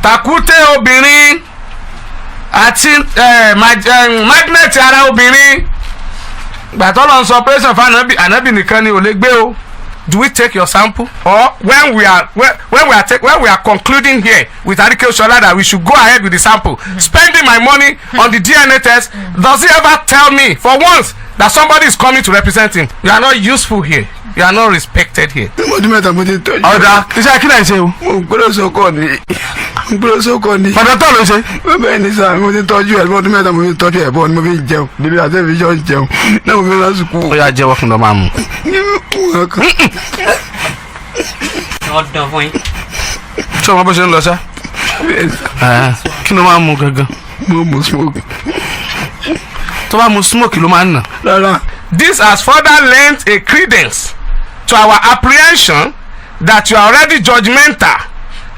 Tàkúté obìnrin àti magnet ara obìnrin gbàtọ́ lọ sọ operation fún Ànábì, Ànábì nìkan ni ò lè gbé o. Do we take your sample? Or when we are concluding here with Arike Oshola that we should go ahead with the sample, spending my money on the DNA test, does he ever tell me for once that somebody is coming to represent him? You are not useful here. You are not respected here. Ọdún 3 mo ti tọ́jú. Ọ̀dà iṣẹ́ kí náà ṣe o? Mo ń gbọ́dọ̀ sọ́kọ̀ ni, mo ń gbọ́dọ̀ sọ́kọ̀ ni. Kọ̀dọ̀tọ̀ ló ṣe. Bẹ́ẹ̀ ni sà, mo ti tọ́jú ẹ̀ ọdún 3, mo ti tọ́jú ẹ̀ bọ́ ni mo fi ń jẹun níbi àti ẹ̀fí jọ ń jẹun náà, mo fi lọ sùkúù. Ó yà jẹ́wọ́ kí n lọ máa mú. Wọ́n dán fún yín. Ṣé o mọ bó ṣe ń lọ sá? Kí ló máa ń mu gangan? Mo mú smoke. Tó bá mu smoke ló máa ń nà. Rárá. This has further lent a credence to our apprehension that you are already judgmental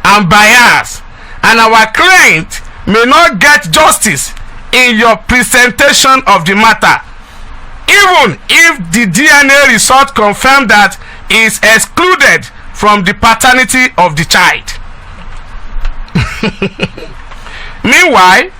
and biased, and our client may not get justice in your presentation of the matter, even if the DNA result confirm that he is excluded from the paternity of the child. Meanwhile,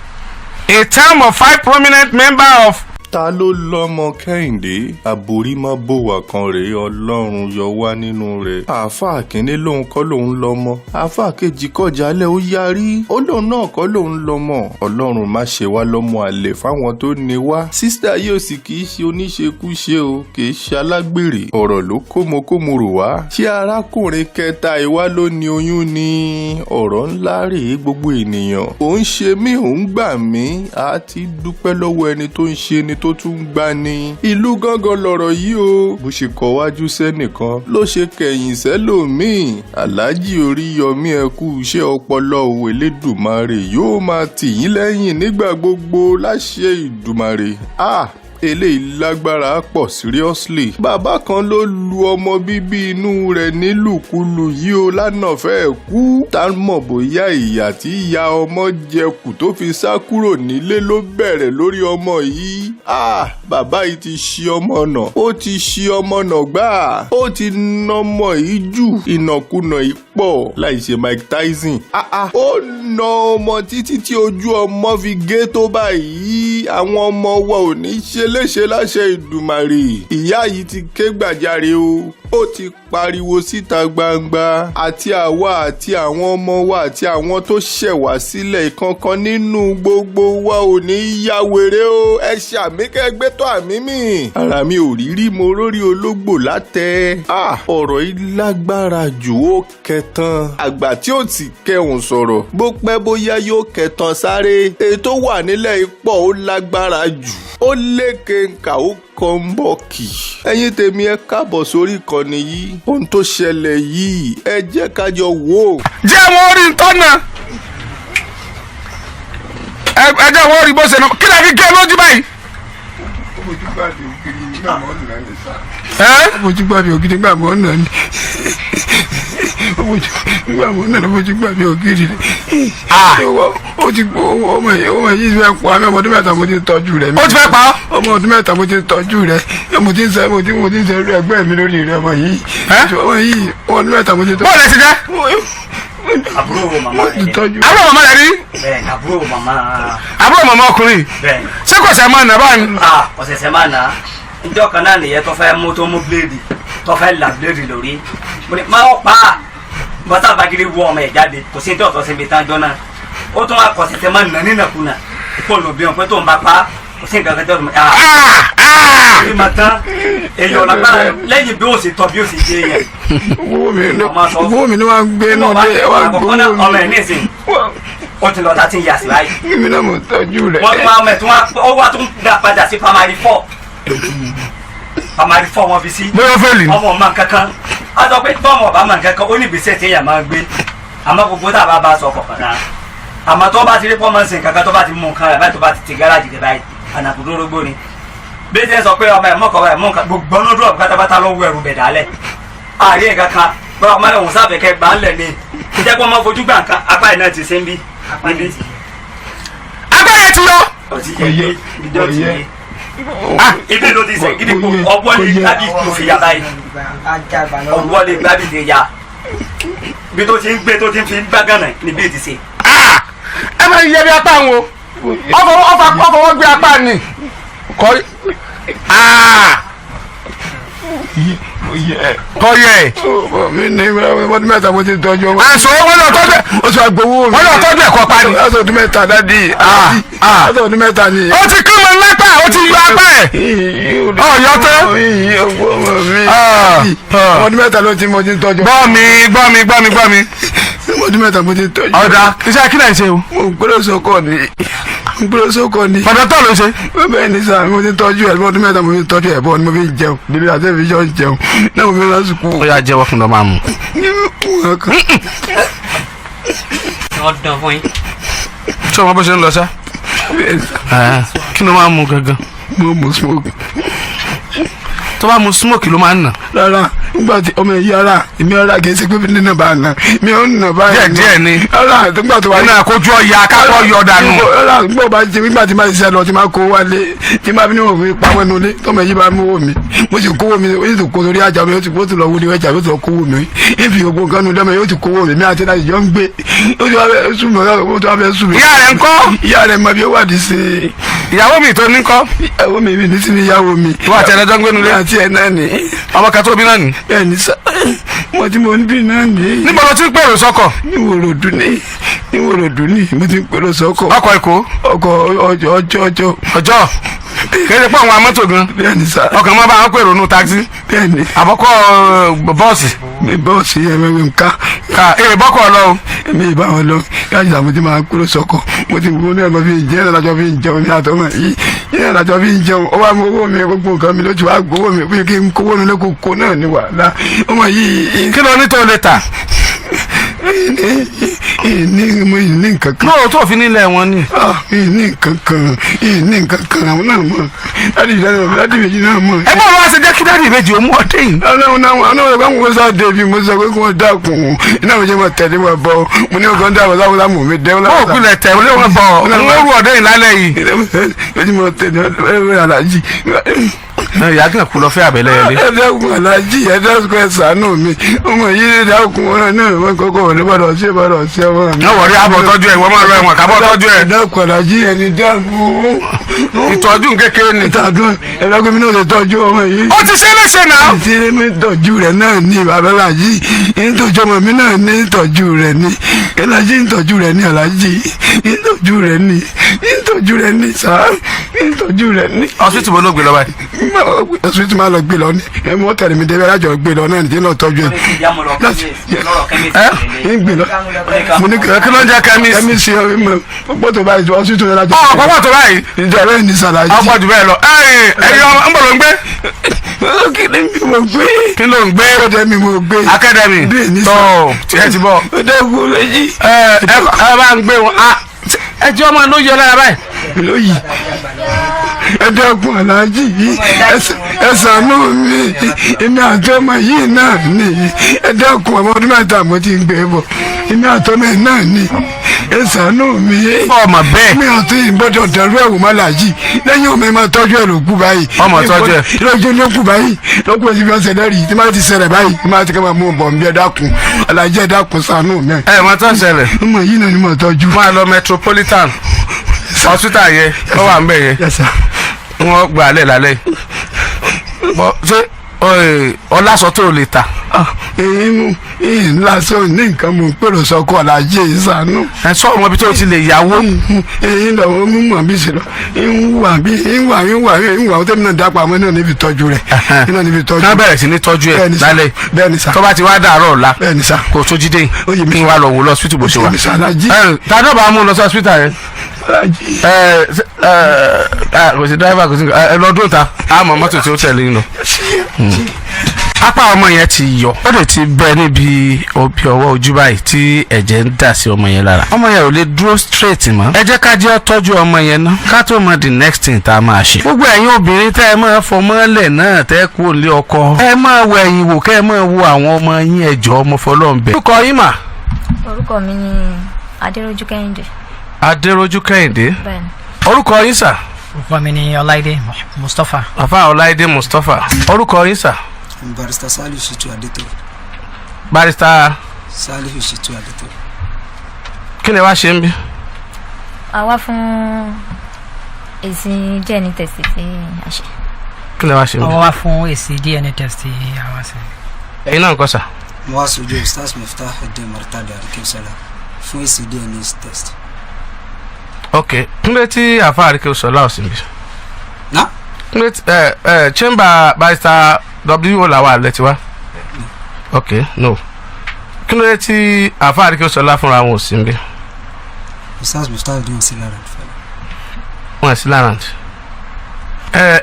a term of five prominent members of Ta ló lọ́mọ Kẹ́hìndé? Àbórí má bòwà kan rèé, Ọlọ́run yọ wá nínú rẹ̀. Àáfàá kínní lòun kọ́ lòun lọ́mọ, àáfàá kejì kọjálẹ̀, ó yarí, ó lóun náà kọ́ lòun lọ́mọ. Ọlọ́run má ṣe wá lọ́mọ àlè fáwọn tó ní wá. Sister yóò sì kì í ṣe oníṣekúṣe o, kì í ṣe alágbèrè. Ọ̀rọ̀ ló kómokómo rò wá. Ṣé arákùnrin kẹta ìwá ló ní oyún ni? Ọ̀rọ̀ ńlá rèé. Gbogbo ènìyàn ò ń ṣe mí, ò ń gbà mí. A ti dúpẹ́ lọ́wọ́ ẹni tó ń ṣe ni tó tún ń gbà ní. Ìlú gángan lọ̀rọ̀ yìí o. Bó ṣe kọ wájú sẹ́nìkan ló ṣe kẹ̀yìn sẹ́lòmíì. Aláàjì Oríyọmí, ẹ kú iṣẹ́ ọpọlọ òwe. Lẹ́dùnmarè yóò máa tì yín lẹ́yìn nígbà gbogbo láṣẹ Ìdùmarè. Ah, eléyìí lágbára pọ̀, seriously. Bàbá kan ló lu ọmọ bíbí inú rẹ̀ nílùkulù yìí o lánàá fẹ́ẹ́ kú. Tá mọ̀ bóyá ìyà tí ìyá ọmọ jẹ kù tó fi sá kúrò nílé ló bẹ̀rẹ̀ lórí ọmọ yìí. Ah, bàbá yìí ti ṣi ọmọ nà, ó ti ṣi ọmọ nà gbà, ó ti nọmọ yìí jù. Ìnàkunà yìí pọ̀ láì ṣe Mike Tyson. Ah ah, ó na ọmọ títí tí ojú ọmọ fi gé tó báyìí. Àwọn ọmọ wa ò ní ṣe léṣe láṣẹ Ìdùmàrè. Ìyá yìí ti ké gbàjarè o, ó ti pariwo síta gbangba. Àti àwa àti àwọn ọmọ wa àti àwọn tó ṣẹ̀ wá sílẹ̀, ìkankan nínú gbogbo wa ò ní ya wèrè o. Ẹ ṣàmì kẹgbẹ́ tó àmì mi. Ara mi ò rí rí, mo rórí ológbò látẹ. Ọ̀rọ̀ yìí lágbára jù, ó kẹtàn. Àgbà tí ó ti kẹhùn sọ̀rọ̀, bó pẹ́ bóyá yóò kẹtàn sáré. Ètò wà nílẹ̀ ipò, ó lágbára jù, ó lékè nkà, ó kọ́ńbọ̀kì. Ẹ̀yin tèmi, ẹ káàbọ̀ sórí ìkànnì yìí. Ohun tó ṣẹlẹ̀ yìí, ẹ jẹ́ ká jọ wò ó. Jẹ́ wọ́n rí ntọ́nà, ẹ jẹ́ wọ́n rí bó ṣe nà. Kí lè fi gé lójú báyìí? Ó fojú gbà mí ògiri nígbà mọ́ nà ní sá. Ẹ́. Ó fojú gbà mí ògiri nígbà mọ́ nà ní. Ó fojú nígbà mọ́ nà ní, ó fojú gbà mí ògiri. Ó ti ọmọ yìí fẹ́ pa mí. Ọmọ ọdún 3 mo ti tọ́jú rẹ̀. Ó ti fẹ́ pa ọ́? Ọmọ ọdún 3 mo ti tọ́jú rẹ̀. Mo ti ń sẹ ẹgbẹ́ mi lórí rẹ̀, ọmọ yìí. Ẹ́? Ọmọ yìí, ọmọ ọdún 3 mo ti tọ́jú. Bọ́ọ̀lù ẹ ti jẹ́? Àbúrò màmá Mo ti rẹ̀ ni. tọ́jú. Àbúrò màmá rẹ̀ ní? Bẹ́ẹ̀ ni, àbúrò màmá. Àbúrò màmá ọkùnrin? Bẹ́ẹ̀ ni. Ṣé kò sẹ́ máa nà báyìí? Ah, ọ̀sẹ̀sẹ̀ máa nà á. Njọ́ kan náà nìyẹn tó fẹ́ mú, tó mú blade, tó fẹ́ là blade lórí. Mo ní máa pa á bọ́tà bagiri wọ ọmọ ẹ̀ jáde. Kò sí ní ọ̀tọ̀ síbi tán jọ náà. Ó tún wá kọ̀sẹ̀sẹ̀ máa nà nínàkúnà kó lò bí wọn pé tó ń bá pa á, kò sí nǹkan kan tó ń bá Ah! a máa tán èèyàn lágbára lẹ́yìn bí ó sì tọ́ bí ó sì jẹ́ yẹn. Owó mi ni wọ́n á gbé náà dé, wọ́n á Àkọ́kọ́ náà, gbowó ọmọ ẹ̀ mi. nísìnyí, ó ti lọ 13 years báyìí. Èmi náà mo tọ́jú rẹ̀. Wọ́n tún wá mẹ́ tún wá, ó wá tún dá padà sí primary four. Primary four wọ́n fi sí. Bóyá fail ni. Ọmọ ọmọ kankan a sọ pé bọ́ọ̀mù ọba máa kankan, ó ní ìgbésẹ̀ tí èèyàn máa ń gbé, àmọ́ gbogbo tá a bá bá a sọ kọ̀ọ̀kan náà, àmọ́ tó bá ti rí pọ́nmọ́ sí kankan, tó bá ti mú nǹkan rẹ̀ báyìí, tó bá ti ti gáràjì rẹ̀ báyìí, ànàkúndórógbó ni. Bí ṣe ń sọ pé ọmọ ẹ̀ mọ́kọ̀ ẹ̀ mú nǹkan gbogbo ọ̀nà dúró pátápátá ló wọ ẹrù bẹ̀ dálẹ̀ àárín nǹkan kan bá ọmọ ẹ̀ òun sáfẹ́ kẹ́ gbà ń lẹ̀ ni jẹ́ kó ọmọ fojú gbà nǹkan. Apá ẹ̀ náà ti ṣe ń bí níbí. Agbára ti yọ. Ó ti yẹ ibi ó ti yẹ. Ah! Ibi ló ti ṣe gidi kó ọwọ́ lè gbábì tó fi ya báyìí, ọwọ́ lè gbábì tó ya, ibi tó ti ń gbé, tó ti ń fi gbágànà níbi ti ṣe. Ah! Ẹ máa yẹ bí apá àwọn o. Ọfọwọ́ gbé apá ni. Kọ́ kọ́ yẹ. Mi ní ọdún 3 mo ti tọ́jú ọmọ. Àṣọ wọn lọ tọ́jú ẹ̀. Oṣù àgbowó mi. Wọ́n lọ tọ́jú ẹ̀kọ́ pa ni. Oṣù ọdún 3 dádì. Oṣù ọdún 3 ni. Ó ti kí wọn lápá, ó ti yọ apá ẹ̀. Ọ̀yọ́ tán. Ọdún 3 ló ti mo ti tọ́jú. Gbọ́ mi gbọ́ mi gbọ́ mi gbọ́ mi. Ọdún 3 mo ti tọ́jú. Ọ̀dà iṣẹ́ kí náà ń ṣe o. Mo gbọ́dọ̀ sọ́kọ̀ ni. Kọ̀dọ̀tọ̀ ló ń ṣe. Bẹ́ẹ̀ ni sà, mo ti tọ́jú ẹ̀ ọdún 3 mo ti tọ́jú ẹ̀ bọ́ ni mo fi ń jẹun. Níbi àti ẹ̀fí jọ ń jẹun. Náà mo fi lọ sùkúù. Ó yà jẹ́wọ́ fún lọ máa mú. Wọ́n dán fún yín. Ṣé o mọ bó ṣe ń lọ sá? Kí ló máa ń mu gangan? Mo mu smoke. Tó bá mu smoke ló máa ń nà. Rárá, nígbà tí ọmọ yìí ara èmi ara kì í ṣe pé nínú bá nà mi ò nà báyìí. Díẹ̀ díẹ̀ ni. Rárá, nígbà tó wá. Iná àkójú ọ̀yà akápọ̀ yọ dànù. Rárá, nígbà bá jẹ nígbà tí máa ṣiṣẹ́ lọ tí máa kó wálé tí máa fi ní òfin pamọ́ ẹnu ilé tọmọ yìí bá mú owó mi mo sì kówó mi ó sì tó kó sórí àjà mi ó ti lọ wúni ẹja ó ti lọ kówó mi ìfi gbogbo nǹkan nu lẹ́mọ̀ yóò ti kówó mi mi àti láti jọ ń gbé ó ti wá fẹ́ sùn mí ó ti wá fẹ́ sùn mí. Ìyá rẹ̀ ńkọ́? Ìyá rẹ̀ mọ bí ó wà ní sí i. Ìyàwó mi tó ní ńkọ́? Ìyàwó mi mi ní sí ní ìyàwó mi. Ìwọ àti ẹlẹ́jọ́ ń gbénu lé. Àti ẹ̀ náà ni. Ọmọ kan tó bí náà ni. Bẹ́ẹ̀ ni sá, mo ti mo ń bí náà ni. Níbo ló ti ń pèrò sọ́kọ̀? Níwòròdú ni, níwòròdú ni mo ti ń pèrò sọ́kọ̀. Ọkọ̀ Èkó. Ọkọ̀ ọjọ́ ọjọ́ ọjọ́. Ọjọ́ kéde pọ̀ àwọn amọ́tò gan. Bẹ́ẹ̀ ni sá. Ọkàn máa bá wọn pèrò nù taxi. Bẹ́ẹ̀ ni. Àbọ̀kọ́ bọ́ọ̀sì. Bọ́ọ̀sì yẹn mi ká. Ká èrè bọ́kọ̀ lọ o. Èmi ìbá wọn lọ káàkiri àwọn tí máa kúrò sọ́kọ̀ mo ti gbóná ẹ̀ mọ́ fi jẹ́ ẹ̀ lájọ́ fi jẹun mi àtọ́mọ̀ yìí yìí lájọ́ fi jẹun ó wá mú owó mi gbogbo nǹkan mi lójú wá gbowó mi bí kí n kówó mi lóko kó náà ní wàhálà ọmọ yìí. Kí ló ní tó lè tà? Ní mo ní nǹkan kan. Náà tó fi nílẹ̀ wọn ni. Ní nǹkan kan ní nǹkan kan àwọn náà mọ̀ láti ìdáná láti ìbejì náà mọ̀. Ẹ bá wa ṣe jẹ́ kí dáàdì ìbejì ó mú ọdẹ yìí. Ọlọ́run náà wọn náà wọn kò sá débi mo sọ pé kí wọ́n dákun iná mi jẹ́ mọ̀ tẹ̀lé wọn bọ̀ mo ní ọkàn dábọ̀ sáwọn sáwọn mi dẹ́. Ó pilẹ̀ tẹ̀lé wọn bọ̀ n ó rú ọdẹ yìí lálẹ́ yìí. Mo tẹ̀lé alájí. Ìyá kan kú lọ fẹ́ àbẹ̀lẹ̀ yẹn lé. Ẹ dákun alájí, ẹ dákun ẹ ṣàánú mi ọmọ yìí dákun ọ̀rọ̀ náà wọn kọ́kọ́ wọn ní bọ́dọ̀ sí bọ́dọ̀ sí ọmọ mi. Náà wọ̀rí àbọ̀ tọ́jú ẹ̀, ìwọ máa lọ ẹ̀wọ̀n kábọ̀ tọ́jú ẹ̀. Ẹ dákun alájí, ẹni dákun. Ìtọ́jú kékeré ni. Ìtọ́jú ẹ dákun mi náà lè tọ́jú ọmọ yìí. Ó ti ṣe é léṣe náà. Ti mi tọ́jú rẹ̀ náà ní bàbá alájí, ìtọ́jú ọmọ mi náà ní ìtọ́jú rẹ̀ ní alájí, ìtọ́jú rẹ̀ ní alájí, ìtọ́jú rẹ̀ ní ìtọ́jú rẹ̀ ní sáà ìtọ́jú rẹ̀ ní. Ọsibítù wo ló gbé lọ báyìí? Ọsibítù máa lọ gbé lọ ní ẹ mọ tẹ̀lé mi débi alájọ gbé lọ náà nìjẹ́ náà tọ́jú ẹ. Ń gbé lọ mo ní Kí ló ń jẹ́ chemist? Chemist pọ̀ tó báyìí ọsibítù náà lájọ. Ọ̀ pọ̀ tó báyìí. Ìjọ rẹ̀ ní sàlàyé. Ọ̀pọ̀ jù bẹ́ẹ̀ lọ. Ẹ̀yin ọmọ ń bọ̀ ló ń gbé. Kí ni mo gbé? Kí ló ń gbé? Akademi mo gbé. Akademi. Tó tiẹ̀ ti bọ̀. Ó dẹ́kun lóyún. Ẹ ẹ bá ń gbé wọn. Ẹ jẹ́ ọmọ ló yọ lára báyìí. Lóyìí ẹ dákun aláàjì yìí, ẹ ṣàánú mi, èmi àti ọmọ yìí náà ni ẹ dákun ọmọ ọdún 3 mo ti ń gbé bọ̀ èmi àti ọmọ yìí náà ni ẹ ṣàánú mi. Ọmọ bẹ́ẹ̀. Mi àti ìbọdọ̀ dẹrú ẹ̀wò má làjì lẹ́yìn ọmọ ẹ máa tọ́jú ẹ̀ ló kú báyìí. Ọmọ tọ́jú ẹ̀. Lọ́jọ́ ló kú báyìí lọ́kùn ẹ̀ ti fi ọ̀sẹ̀ lẹ́rìí tí máa ti ṣẹlẹ̀ báyìí tí máa ti kẹ́ máa mú bọ̀ nbí ẹ dákun aláàjì ẹ dákun ṣàánú mi. Ẹ mọ tó ń ṣẹlẹ̀. Ọmọ yìí náà ni mo tọ́jú. Máa lọ Metropolitan hospital yẹn ó wà ń bẹ̀ yẹn. Wọ́n gbà lẹ̀ lálẹ́ bọ́ ṣé ọlásọ tó lè ta. Ńlá sọ ní nǹkan mo ń pèrò sọkọ alájẹ ìsànú. Ẹ sọ ọmọ ibi tó ti lè yàwó. Eyín lọ mú mọ bí ṣe lọ ń wà bí ń wà ń wà ń wà tẹ́mi náà dápọ̀ àmọ́ náà níbi tọ́jú rẹ̀ náà níbi tọ́jú. Ká bẹ̀rẹ̀ sí ní tọ́jú ẹ̀ lálẹ́. Bẹ́ẹ̀ni sà. Tó bá ti wá dàárọ̀ ọ̀la. Bẹ́ẹ̀ni sà. Kò tó jíde kí n wá lọ wò lọ hospital bó ṣe wà. Ta ló bá mú lọ sí hospital yẹn? Kò sí driver, kò sí ẹ lọ́dún ta àmọ́ mọ́tò tí ó tẹ̀lé yín lọ. Apá ọmọ yẹn ti yọ, ó lè ti bẹ níbi òbí ọwọ́ ojú báyìí tí ẹ̀jẹ̀ ń dà sí ọmọ yẹn lára. Ọmọ yẹn ò lè dúró straight mọ́. Ẹ jẹ́ ká jẹ́ tọ́jú ọmọ yẹn ná ká tó mọ the next thing tá a máa ṣe. Gbogbo ẹ̀yin obìnrin tẹ́ ẹ máa fọmọ́lẹ̀ náà tẹ́ kú òǹlé ọkọ, ẹ máa wọ ẹ̀yìn wò kẹ́ ẹ máa wo àwọn ọmọ yín ẹ̀jọ̀ ọmọ fọlọ́ǹbẹ. Orúkọ yín mà? Orúkọ mi ni Adéròjú Kẹ́hìndé. Adéròjú Kẹ́hìndé. Bẹ́ẹ̀ni. Orúkọ yín sà? Orúkọ mi ni Ọláìdé Mustapha. Àfáà Ọláìdé Mustapha. Orúkọ yín sà? Barrister Saliu Shitu Adeto. Barrister Saliu Shitu Adeto. Kí ni wàá ṣe ń bí? A wá fún èsì DNA test tí a ṣe. Kí lè wá ṣe Wọ́n mí? wá fún èsì DNA test tí a wá sí. Ẹ̀yin náà ń kọ́ sà? Mo wá sojú Ustaz Miftah Eddin Murtada Akeusala fún èsì DNA test. Ok, kúnlẹ̀ tí àfa Àríkèsọlá ò sí níbí? Ná. Kúnlẹ̀ tí ẹ ẹ chamber barrister W.O. Lawal lẹ ti wá. Ok, no, kúnlẹ̀ tí àfa Àríkèsọlá fúnra wọn ò sí níbí? Ustaz Miftah Eddin sí lára ìfẹ́. Wọn sí lára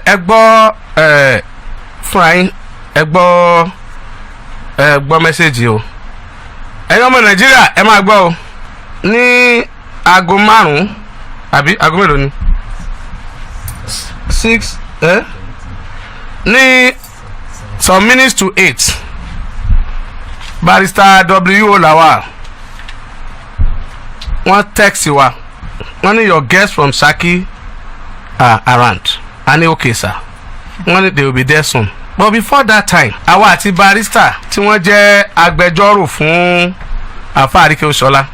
ẹ gbọ́ ẹ fúnra yín, ẹ gbọ́, ẹ gbọ́ message o. Ẹ̀yin ọmọ Nàìjíríà, ẹ máa gbọ́ o. Ní aago 5 àbí aago mélòó ni? 6 ẹ ní some minutes to 8, Barrister W.O. Lawal, wọ́n text wa, wọ́n ní, "Your guest from Saki are around." A ní, "Okay, sir." Wọ́n ní they will be there soon, but before that time, àwa àti barrister tí wọ́n jẹ́ agbẹjọ́rò fún àfa Àríkèsọlá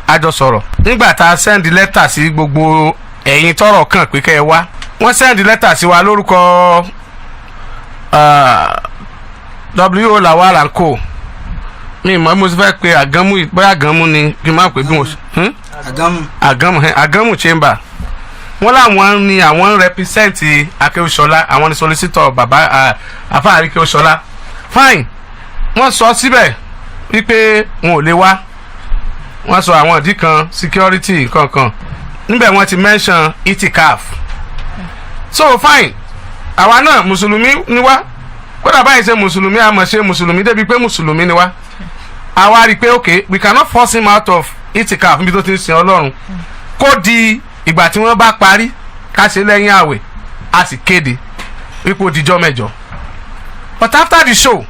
a jọ sọ̀rọ̀. Nígbà tá a send lẹ́tà sí gbogbo ẹ̀yin tọ́rọ̀ kàn pé kẹ́ ẹ wá, wọ́n send lẹ́tà sí wa lórúkọ W.O. Lawal and Co. Mi mọ̀, mo ti fẹ́ pe Àgánmú, bóyá Àgánmú ni kí n má pè bí mo ṣe. Àgámù. Àgánmù, Àgánmù chamber. Wọ́n láwọn ni àwọn ń represent Akéwùsọlá, àwọn ni solicitor bàbá àfa Àríkèsọlá. Fine, wọ́n sọ síbẹ̀ wípé wọn ò lè wá. Wọ́n sọ àwọn ìdí kan, security kankan níbẹ̀, wọ́n ti mention itikaf. So fine, àwa náà mùsùlùmí ni wá. Kódà báyìí ṣe mùsùlùmí, àmọ̀ ṣe mùsùlùmí débi pé mùsùlùmí ni wá. Àwa rí i pé okay, we cannot force him out of itikaf níbi tó ti ń sin Ọlọ́run. Kó di ìgbà tí wọ́n bá parí, ká ṣe lẹ́yìn àwẹ̀. A sì kéde wípé ó dijọ́ mẹ́jọ. But after the show,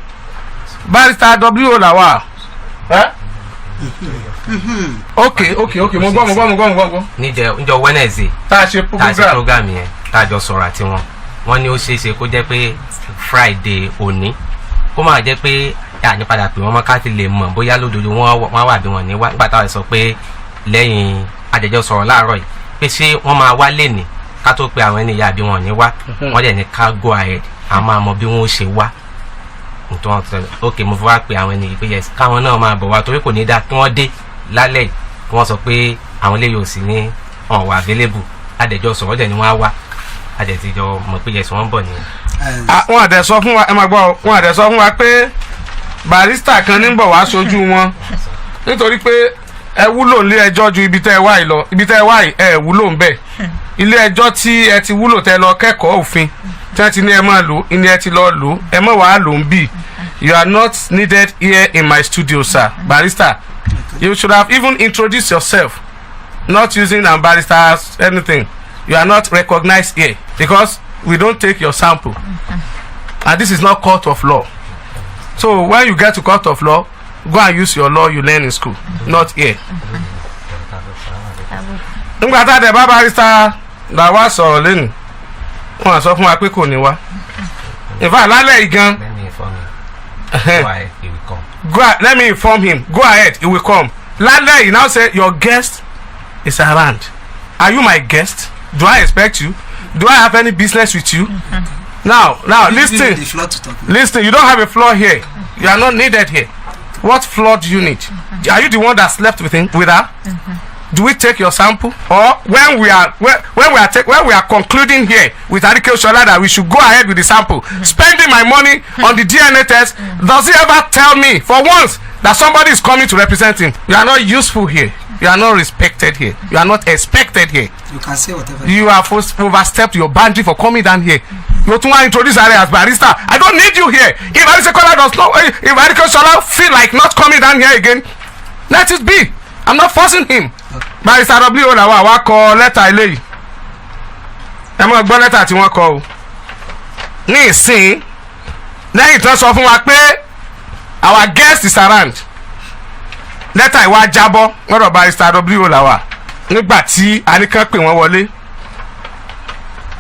Barrister W.O. Lawal. Eh? Ok, mo gbọ́, mo gbọ́, mo gbọ́, mo gbọ́. Níjọ Wednesday tá a ṣe tá a ṣe program program yẹn, tá a jọ sọ̀rọ̀ àti wọn, wọ́n ní ó ṣeé ṣe kó jẹ́ pé Friday òní, kó máa jẹ́ pé àní padà pé wọ́n mọ́, ká ti lè mọ̀ bóyá lódodo wọ́n wà bí wọ́n ní wá. Nígbà táwọn sọ pé lẹ́yìn àjẹjọ́ sọ̀rọ̀ láàárọ̀ yìí pé ṣé wọ́n máa wá lẹ́nìí ká tó pe àwọn ènìyàn àbí wọn ò ní wá, wọ́n dẹ̀ ní ká go ahead, a máa mọ bí wọ́n ó ṣe wá. Nítorí wọn sọ, ok, mo fi wá pe àwọn ènìyàn pé yes, káwọn náà máa bọ̀ wá, torí kò ní dáa kí wọ́n dé lálẹ́ yìí, kí wọ́n sọ pé àwọn eléyìí ò sí ní ọ̀n wà available. Àdẹ̀jọ́ sọ̀rọ̀ dẹ̀ ni wọ́n á wá, àdẹ̀tìjọ mọ̀ pé yes, wọ́n ń bọ̀ nìyẹn. Ah, wọn àdẹ sọ fún wa, ẹ máa gbọ́ ọ, wọn àdẹ sọ fún wa pé barrister kan ní bọ̀ wá sójú wọn, nítorí pé ẹ wúlò nílé ẹjọ́ ju ibi tẹ́ ẹ wá yìí lọ. Ibi tẹ́ ẹ wá yìí, ẹ wúlò ń bẹ̀. Ilé ẹjọ́ tí ẹ ti wúlò, tẹ́ lọ kẹ́kọ̀ọ́ òfin tí wọ́n ti ní ẹ máa lò, ní ẹ ti lọ lò, ẹ mọ̀ wàá lò ń bì. You are not needed here in my studio, sir. Barrister, you should have even introduced yourself, not using am barrister anything. You are not recognized here because we don't take your sample, and this is not court of law. So when you get to court of law, go and use your law you learn in school, not here. Nígbà tá a dẹ̀ bá barrister Lawal sọ̀rọ̀ lẹ́nu, wọ́n sọ fún wa pé kò ní wá. In fact, lálẹ́ yìí gan. Let me inform him. Go ahead, he will come. Go ahead, let me inform him. Go ahead, he will come. Lálẹ́ yìí now say your guest is around. Are you my guest? Do I expect you? Do I have any business with you? Now listen. The floor to talk. Listen, you don't have a floor here. You are not needed here. What floor do you need? Are you the one that slept with him, with her? Do we take your sample? Or when we are concluding here with Arike Shola that we should go ahead with the sample, spending my money on the DNA test, does he ever tell me for once that somebody is coming to represent him? You are not useful here. You are not respected here. You are not expected here. You can say whatever. You have first overstepped your boundary for coming down here. You tún wá introduce ara as barrister. I don't need you here. If Arike does not, if Arike Shola feel like not coming down here again, let it be. I'm not forcing him. Barrister W.O. Lawal wá kọ lẹ́tà eléyìí. Ẹ máa gbọ́ lẹ́tà tí wọ́n kọ o. Ní ìsín, lẹ́yìn tó sọ fún wa pé our guest is around, lẹ́tà ìwà jábọ́ lọ́dọ̀ Barrister W.O. Lawal nígbà tí a ní kán pè wọ́n wọlé.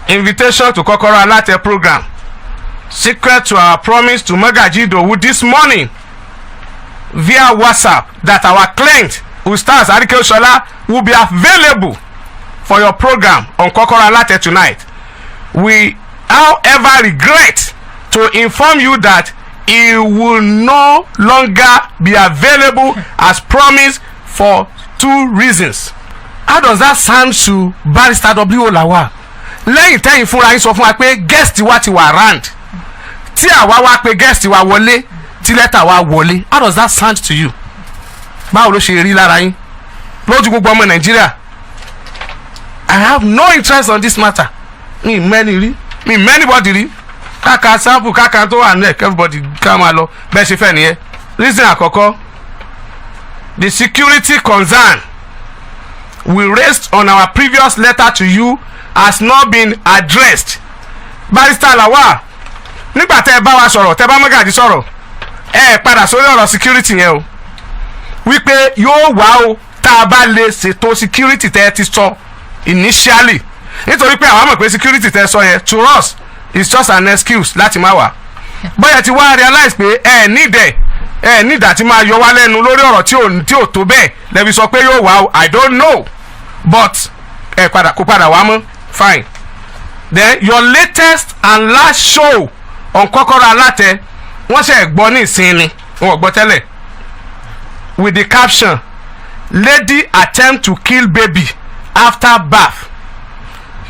Invitation to Kọ́kọ́rọ́ Alátẹ program. Secret to our promise to Magaji Idowu this morning via WhatsApp that our client, Ustaz Arikeoshola, will be available for your program on Kokoro Alate tonight. We, however, regret to inform you that he will no longer be available as promised for two reasons. How does that sound to Barrister W. Lawal? Lẹ́yìn tẹ́yìn fúnra yín sọ fún wa pé guest wa ti wà round, tí àwa wá pé guest wa wọlé, tí lẹ́tà wa wọlé, how does that sound to you? Báwo ló ṣe rí lára yín lójú gbogbo ọmọ Nàìjíríà? I have no interest on this matter. Mi mẹ́ni rí, mi mẹ́ni bọ́dì rí. Káka sample káka tó wà ní ẹ̀, everybody ká máa lọ bẹ́ẹ̀ ṣe fẹ́ nìyẹn. Reason àkọ́kọ́, the security concern we raised on our previous letter to you has not been addressed. Barrister Lawal, nígbà tẹ́ ẹ bá wa sọ̀rọ̀, tẹ́ ẹ bá Mọ́gàjí sọ̀rọ̀, ẹ padà sórí ọ̀rọ̀ security yẹn o, wípé yóò wá o tá a bá lè ṣètò security tẹ́ ẹ ti sọ initially, nítorí pé àwọn mọ̀ pé security tẹ́ ẹ sọ yẹn, to us is just an excuse láti má wà. Bóyá ti wá realize pé ẹ nídẹ̀ ẹ nídà tí máa yọ wá lẹ́nu lórí ọ̀rọ̀ tí ò tó bẹ́ẹ̀ lẹ́bi sọ pé yóò wá o, I don't know, but ẹ padà kó padà wá mọ́. Fine. Then your latest and last show on Kọ́kọ́rọ́ Alátẹ, wọ́n ṣe gbọ́ ní ìsinmi, wọn ò gbọ́ tẹ́lẹ̀, with the caption "Lady attempt to kill baby after birth,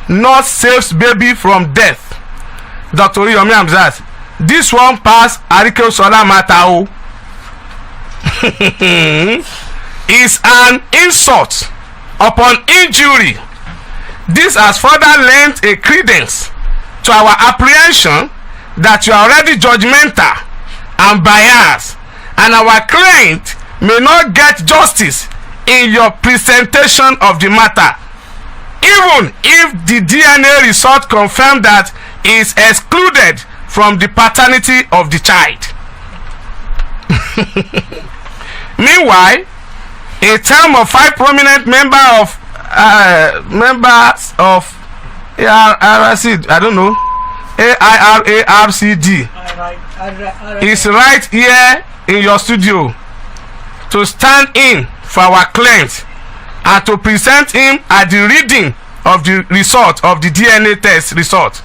nurse saves baby from death, Dr. Oriyomi Hamzat, this one pass Arikeosola matter o," is an insult upon injury. This has further lent a credence to our apprehension that you are already judgmental and biased, and our client may not get justice in your presentation of the matter, even if the DNA result confirm that he is excluded from the paternity of the child. Meanwhile, a team of five prominent members of ARRC, I don't know, AIRARCD, is right here in your studio to stand in for our client and to present him at the reading of the result of the DNA test result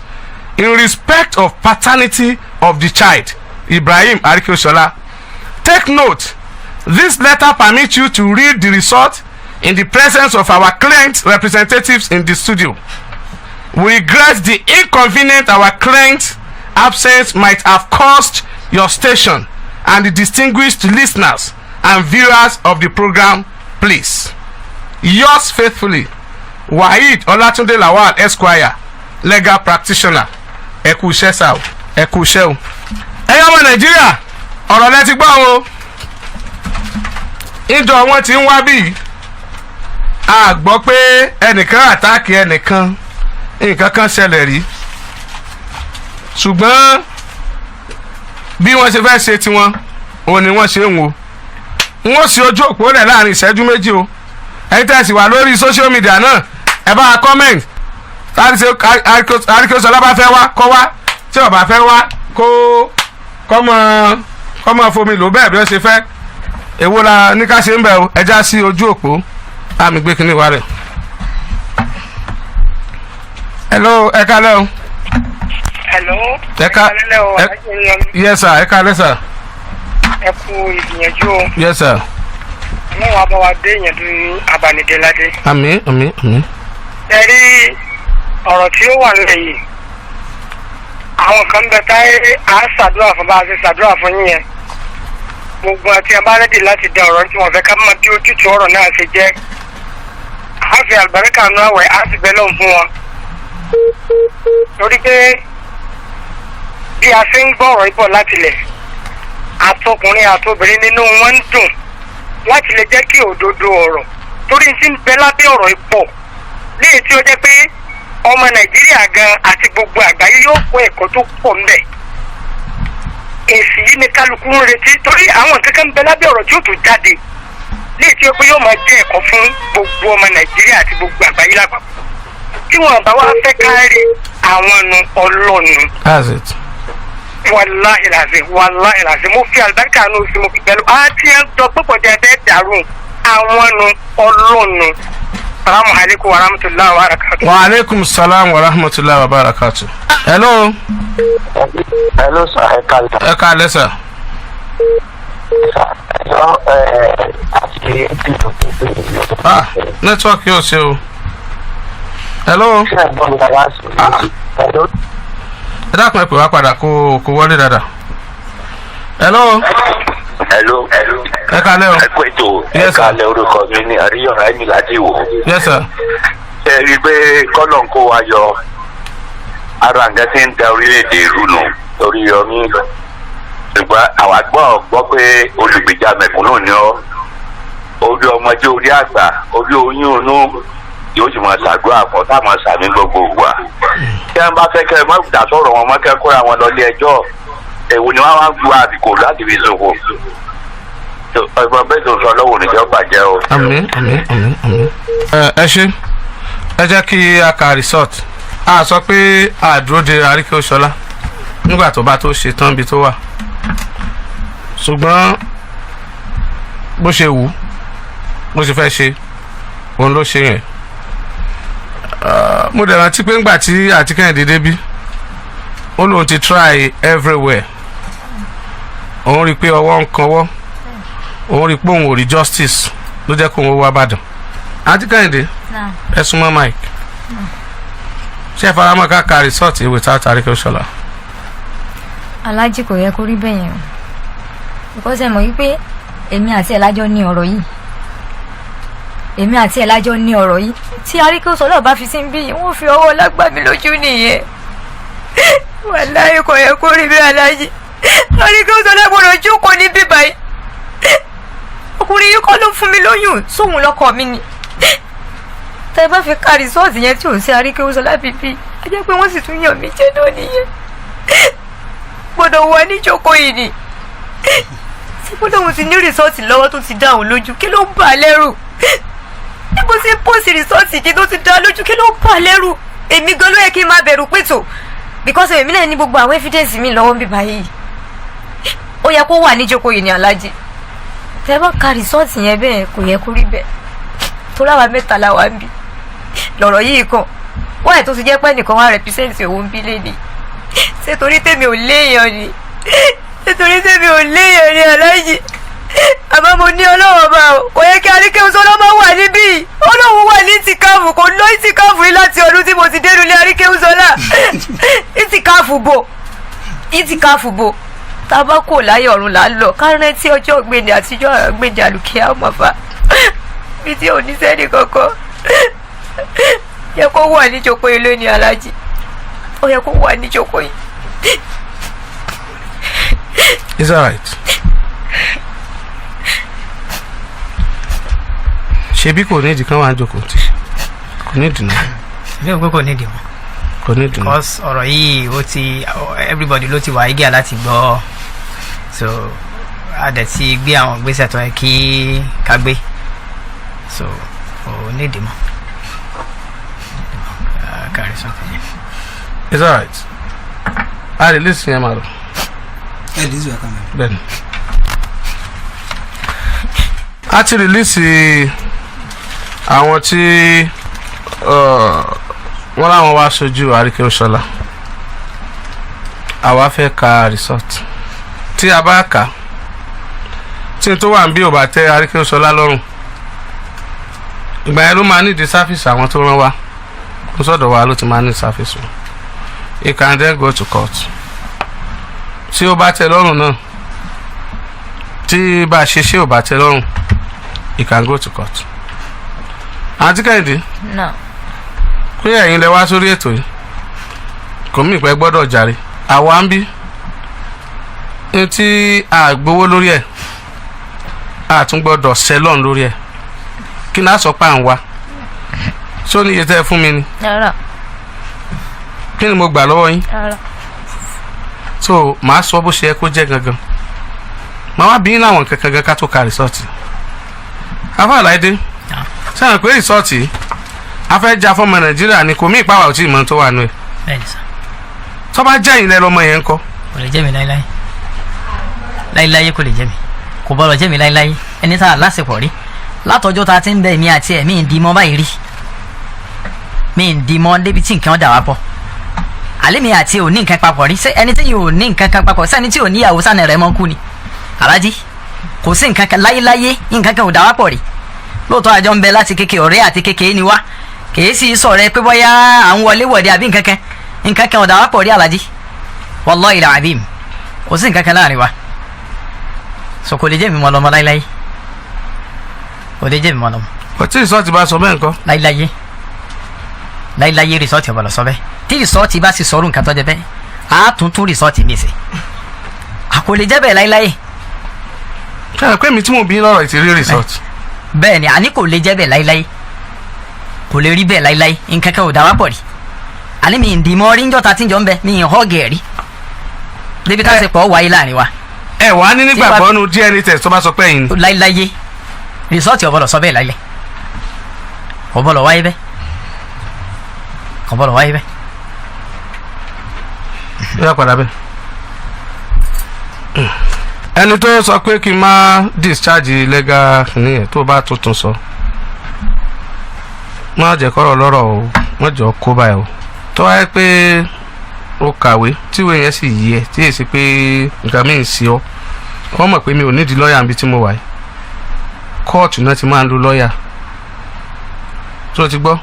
in respect of paternity of the child, Ibrahim Arikeosola. Take note, this letter permits you to read the result in the presence of our client representatives in the studio. We regret the inconvenience our client's absence might have caused your station and the distinguished listeners and viewers of the program. Please, yours faithfully, Waheed Olatunde Lawal, Esquire, legal practitioner. Ẹ kú iṣẹ́ sá o, ẹ kú iṣẹ́ o. Ẹ̀yin ọmọ Nàìjíríà, ọ̀rọ̀ lẹ ti gbọ́ o. Ìjọ wọn ti ń wá bíi a gbọ́ pé ẹnìkan attack ẹnìkan, nǹkan kan ṣẹlẹ̀ rí, ṣùgbọ́n bí wọ́n ṣe fẹ́ ṣe tiwọn òun ni wọ́n ṣe ń wo. Wọ́n sì ojú òpó rẹ̀ láàrin ìṣẹ́jú 2 o. Ẹ̀yin tẹ́ ẹ sì wà lórí social media náà, ẹ bá wa comment. Àríkèsọlá bá fẹ́ wá, kọ́ wá. Tí ó bá fẹ́ wá, kó kọ́mọ fomi lò bẹ́ẹ̀ bí ó ṣe fẹ́. Èwo la ní ká ṣe ń bẹ̀ o? Ẹ já sí ojú òpó àmì gbé kínní wa rẹ̀. Hello, ẹ kálẹ́ o. Hello. Ẹ ká Ẹ o. Yes sir, ẹ kálẹ́ sir. Ẹ kú ìgbìyànjú o. Yes sir. Ọlọ́run á bá wa dé ìyànjú abanidéládé. Àmín, àmín, àmín. Ẹ rí ọ̀rọ̀ tí ó wà nílẹ̀ yìí. Àwọn kan bẹ táyé à ń ṣàdúrà fún bá a ṣe ṣàdúrà fún yín yẹn. Gbogbo àti ẹ bá ready láti da ọ̀rọ̀ tí wọ́n fẹ́ ká mọ bí ojútùú ọ̀rọ̀ náà ṣe jẹ́. A fi àlùbáríkà nú àwẹ̀, á sì bẹ́ lọ́hùn fún wọn. Torí pé bí a ṣe ń gbọ́ ọ̀rọ̀ ibọ̀ látilẹ̀, àtọkùnrin àtobìnrin nínú wọn ń dùn láti lè jẹ́ kí òdodo ọ̀rọ̀ torí tí ń bẹ lábẹ́ ọ̀rọ̀ ipò léyìí tí ó jẹ́ pé ọmọ Nàìjíríà gan àti gbogbo àgbáyé yóò kọ́ ẹ̀kọ́ tó pọ̀ ńbẹ̀. Èsì yìí ni kálukú ń retí, torí àwọn nǹkan kan ń bẹ lábẹ́ ọ̀rọ̀ tí ó tún jáde léyìí tí ó pé yóò máa jẹ́ ẹ̀kọ́ fún gbogbo ọmọ Nàìjíríà àti gbogbo àgbáyé lápapọ̀. Tí wọn bá wá fẹ́ kárí àwọn nu ọlọ́nu. That's it. Wàláhì làzim, wàláhì làzim, mo fi àlùbáríkà nù sí, mo fi pẹ̀lú àti ẹ̀ ń sọ pé kọjá ẹ fẹ́ dàrú àwọn nu ọlọ́nu. Salamu alaykum wa rahmatulahi wa barakatu. Wa aleykum salaam wa rahmatulahi wa barakatu. Hello. Hello sir, ẹ káalẹ́. Ẹ káalẹ́ sir. Ah, network yóò ṣe o. Hello. Ẹ dákun, ẹ pè wá padà, kó wọlé dáadáa. Hello. Hello. Ẹ káalẹ́ o. Ẹ kú ètò. Ẹ káalẹ́, orúkọ mi ní Àríyànjú Ẹ̀mí láti wò. Yes sir. Ẹ rí i pé kọ́lọ̀ ń kó wa yọ ara nǹkan tí ń da orílẹ̀-èdè rú nù torí yọmí, ṣùgbọ́n àwa gbọ́ pé olùgbèjà mẹ̀kúnnù ni ọ́, orí ọmọdé, orí àgbà, orí oyún inú yóò sì máa ṣàdúrà fún tá a máa ṣàmì gbogbo wa. Tí wọ́n bá fẹ́ kẹ́ ẹ má dà sọ̀rọ̀ wọn mọ́, kẹ́ kóra wọn lọ ilé ẹjọ́. Èwo ni wọ́n wá gba àsìkò láti fi ṣòfò? Ọgbọ́n bẹ́ẹ̀ tó sọ lọ́wọ́ oníjọ́ bàjẹ́ o. Àmín, àmín, àmín, àmín. Ẹ ṣe, ẹ jẹ́ kí a ka result. A sọ pé a dúró de Àríkẹ́ Òṣọlá nígbà tó bá tó ṣe tán bí tó wà, ṣùgbọ́n bó ṣe wù, bó ṣe fẹ́ ṣe, òun ló ṣe yẹn. Mo dẹ̀ rántí pé ńgbà tí àti Kẹ́hìndé débí, ó lóun ti try everywhere, òun rí i pé ọwọ́ ń kanwọ́, òun rí i pé òun ò rí justice, ló jẹ́ kó òun wá Ìbàdàn. Àti Kẹ́hìndé, ẹ súnmọ́ mic. Ṣé ẹ faramọ́ ká ka result without Àríkẹ́ Òṣọlá? Aláàjì, kò yẹ kó rí bẹ́ẹ̀ yẹn o, because ẹ mọ̀ wípé èmi àti ẹ̀ lájọ ní ọ̀rọ̀ yìí, èmi àti ẹ̀ lájọ ní ọ̀rọ̀ yìí. Tí Àríkẹ́ Òṣọlá bá fi sí ń bí, wọ́n fi ọwọ́ lágbà mí lójú nìyẹn. Wàláhì, kò yẹ kó rí bẹ́ẹ̀. Aláàjì, Àríkẹ́ Òṣọlá gbọ́dọ̀ jókòó ní bíbá yìí. Ọkùnrin yìí kọ́ ló fún mi lóyún, sóhun lọ́kọ mi ni. Tẹ́ bá fi ka result yẹn tí ò sí Àríkẹ́ Òṣọlá bíbí, a jẹ́ pé wọ́n sì tún yàn mí jẹ náà nìyẹn. Gbọ́dọ̀ wà níjókòó yìí ni. Ṣé gbọ́dọ̀ òun ti ní result lọ́wọ́ tó ti dá òun lójú? Kí ló ń bà á lẹ́rù? Bí mo ṣe post result kí tó ti dá lójú, kí ló ń bà á lẹ́rù? Èmi gan ló yẹ kí n máa bẹ̀rù pẹ̀tò, because èmi náà ní gbogbo àwọn evidence mi lọ́wọ́ ń bí báyìí. Ó yẹ kó wà níjókòó yìí ní. Aláàjì, tẹ́ bá ka result yẹn bẹ́ẹ̀, kò yẹ kó rí bẹ́ẹ̀, torí àwa mẹ́ta la wà ń bí lọ̀rọ̀ yìí kan wọ́n ẹ̀ tó ti jẹ́ pé nìkan wá represent òun bí lé ní. Ṣé torí tèmi ò léèyàn ni? Ṣé torí tèmi ò léèyàn ni? Aláàjì, àmọ́ mo ní Ọlọ́wọ́ bá o. Kò yẹ kí Àríkẹ́ Òṣọlá máa wà níbí. Ọlọ́run wà ní ìtìkáàfù, kò lọ ìtìkáàfù yìí láti ọdún tí mo ti dénú ilé Àríkẹ́ Òṣọlá. Ìtìkáàfù bò, ìtìkáàfù bò. Tá a bá kò láyé, ọ̀run là ń lọ. Ká rántí ọjọ́ gbèndé àtijọ́, gbèndé àlùkìyà ọmọfà bí tí ò ní sẹ́ni kankan. Yẹ kó wà níjókòó yìí lónìí. Aláàjì, ó yẹ kó wà níjókòó yìí. It's alright. Ṣebí kò ní ìdí kan wà ń jókòó tí kò ní ìdí náà. Mi ò pé kò ní ìdí mọ́. Kò ní ìdí náà. Because ọ̀rọ̀ yìí, ó ti, everybody ló ti wà eager láti gbọ́, so a dẹ̀ ti gbé àwọn ìgbésẹ̀ tó yẹ kí ká gbé, so kò ní ìdí mọ́ kárí sọ́tẹ̀ yẹn. It's alright. A release yẹn máa lọ. Ẹ lè zù ẹ̀ka mẹ́rin. Bẹ́ẹ̀ni. A ti release àwọn tí wọ́n láwọn wá sojú Àríkẹ́ Òṣọlá. Àwa fẹ́ ka result. Tí a bá kà, tí n tó wà ń bí ò bá tẹ́ Àríkẹ́ Òṣọlá lọ́rùn, ìgbà yẹn ló máa ní di service àwọn tó rán wa kó sọ̀dọ̀ wa ló ti máa ní service wọn. He can then go to court. Tí ó bá tẹ́ lọ́rùn náà, tí bá a ṣe ṣé ò bá tẹ́ lọ́rùn, he can go to court. Àǹtí Kẹ́hìndé, náà. Pé ẹ̀yin lẹ wá sórí ètò yìí, kò mí ìpẹ́ gbọ́dọ̀ jàre. Àwa ń bí ní tí a gbowó lórí ẹ̀, a tún gbọ́dọ̀ sẹ́lọ̀n lórí ẹ̀. Kí ni a sọ pé à ń wá ṣó ní iye tẹ́ ẹ fún mi ni? Rárá. Kí ni mo gbà lọ́wọ́ yín? Rárá. So màá sọ bó ṣe yẹ kó jẹ́ gangan, màá wá bí yín láwọn kankan gan ká tó ka result. Afáàláìdé, sẹ́wọ̀n pé result a fẹ́ jà fọ́mọ Nàìjíríà ni, kò mí ìpáwà ò tí ì mọ tó wà nù ẹ̀. Bẹ́ẹ̀ni sà. Tó bá jẹ́ ìyìn lẹ́nu ọmọ yẹn ń kọ́? Kò lè jẹ́ mi láíláí, láíláí kò lè jẹ́ mi, kò bọ́lọ̀ jẹ́ mi láíláí. Ẹni tá a lásìkò rí látọjọ́ tá a ti ń bẹ, èmi àti ẹ̀mí ìdí mọ́ báyìí rí. Mi ń di mọ́ débi tí nǹkan dà wá pọ̀. Àlẹ́ mi àti ò ní nǹkan papọ̀ rí. Ṣé ẹni tí yóò ní nǹkan kan papọ̀, sẹ́ni tí ò níyàwó sànà rẹ̀ mọ́ kú ni? Alájí, kò sí nǹkan kan láyéláyé, nǹkan kan ò dà wá pọ̀ rí. Lóòótọ́, àjọ ń bẹ láti kékeré, ọ̀rẹ́ àti kékeré ni wá, kìí sì sọ̀rọ̀ pé bóyá à ń wọlé wọ̀de àbí nǹkan kan. Nǹkan kan ò dà wá pọ̀ rí, alájí. Wallahi alazim, kò sí nǹkan kan láàrin wa. So kò lè jẹ́ mi mọ́ lọ́mọ láíláí, kò lè jẹ́ mi mọ́ lọ́mọ. Ọtí result bá sọ bẹ́ẹ̀ nǹkan. Láíláyé, láíláyé, result ọ̀bọ̀lọ̀ sọ bẹ́ẹ̀. Tí result bá sì sọ̀rọ̀ nǹkan tó jẹ bẹ́ẹ̀, á tún tún result mi ṣe. A kò lè jẹ́ bẹ́ẹ̀ láíláyé. Ṣé ẹ pé mi tí mo bí lọ́rọ̀ ìtìrí result. Bẹ́ẹ̀ ni, àní kò lè jẹ́ bẹ́ẹ̀ láíláí, kò lè rí bẹ́ẹ̀ láíláí. Nǹkan kan ò dá wá pọ̀ rí. Àní mi ń dì mọ́ rí njọ́ta tí ń jọ ń bẹ, mi ń họ́ọ̀gì rí débi tá a ṣe pọ̀ wáyé láàrin wa. Ẹ wàá ní nígbàgbọ́ nu DNA test tó bá sọ pé ẹ̀yin ni. Láíláyé, result ọ̀bọ̀lọ̀ sọ bẹ́ẹ̀ láíláí, kò bọ̀lọ̀ wáyé bẹ́ẹ̀, kò bọ̀lọ̀ wáyé bẹ́ẹ̀. Ó yá, padà bẹ́ẹ̀. Ẹni tó sọ pé kí n má discharge legal nìyẹn, tó bá tuntun sọ, má jẹ́ kọ́rọ̀ lọ́rọ̀ o, má jọ kó báyìí o. Tó wáyé pé ó kàwé, tíwé yẹn sì yí ẹ, tí èsì pé nǹkan mi ń ṣe ọ, wọ́n mọ̀ pé mi ò nídìí lọ́ọ̀yà níbi tí mo wà yìí. Kóòtù náà ti máa ń lo lọ́ọ̀yà tó ti gbọ́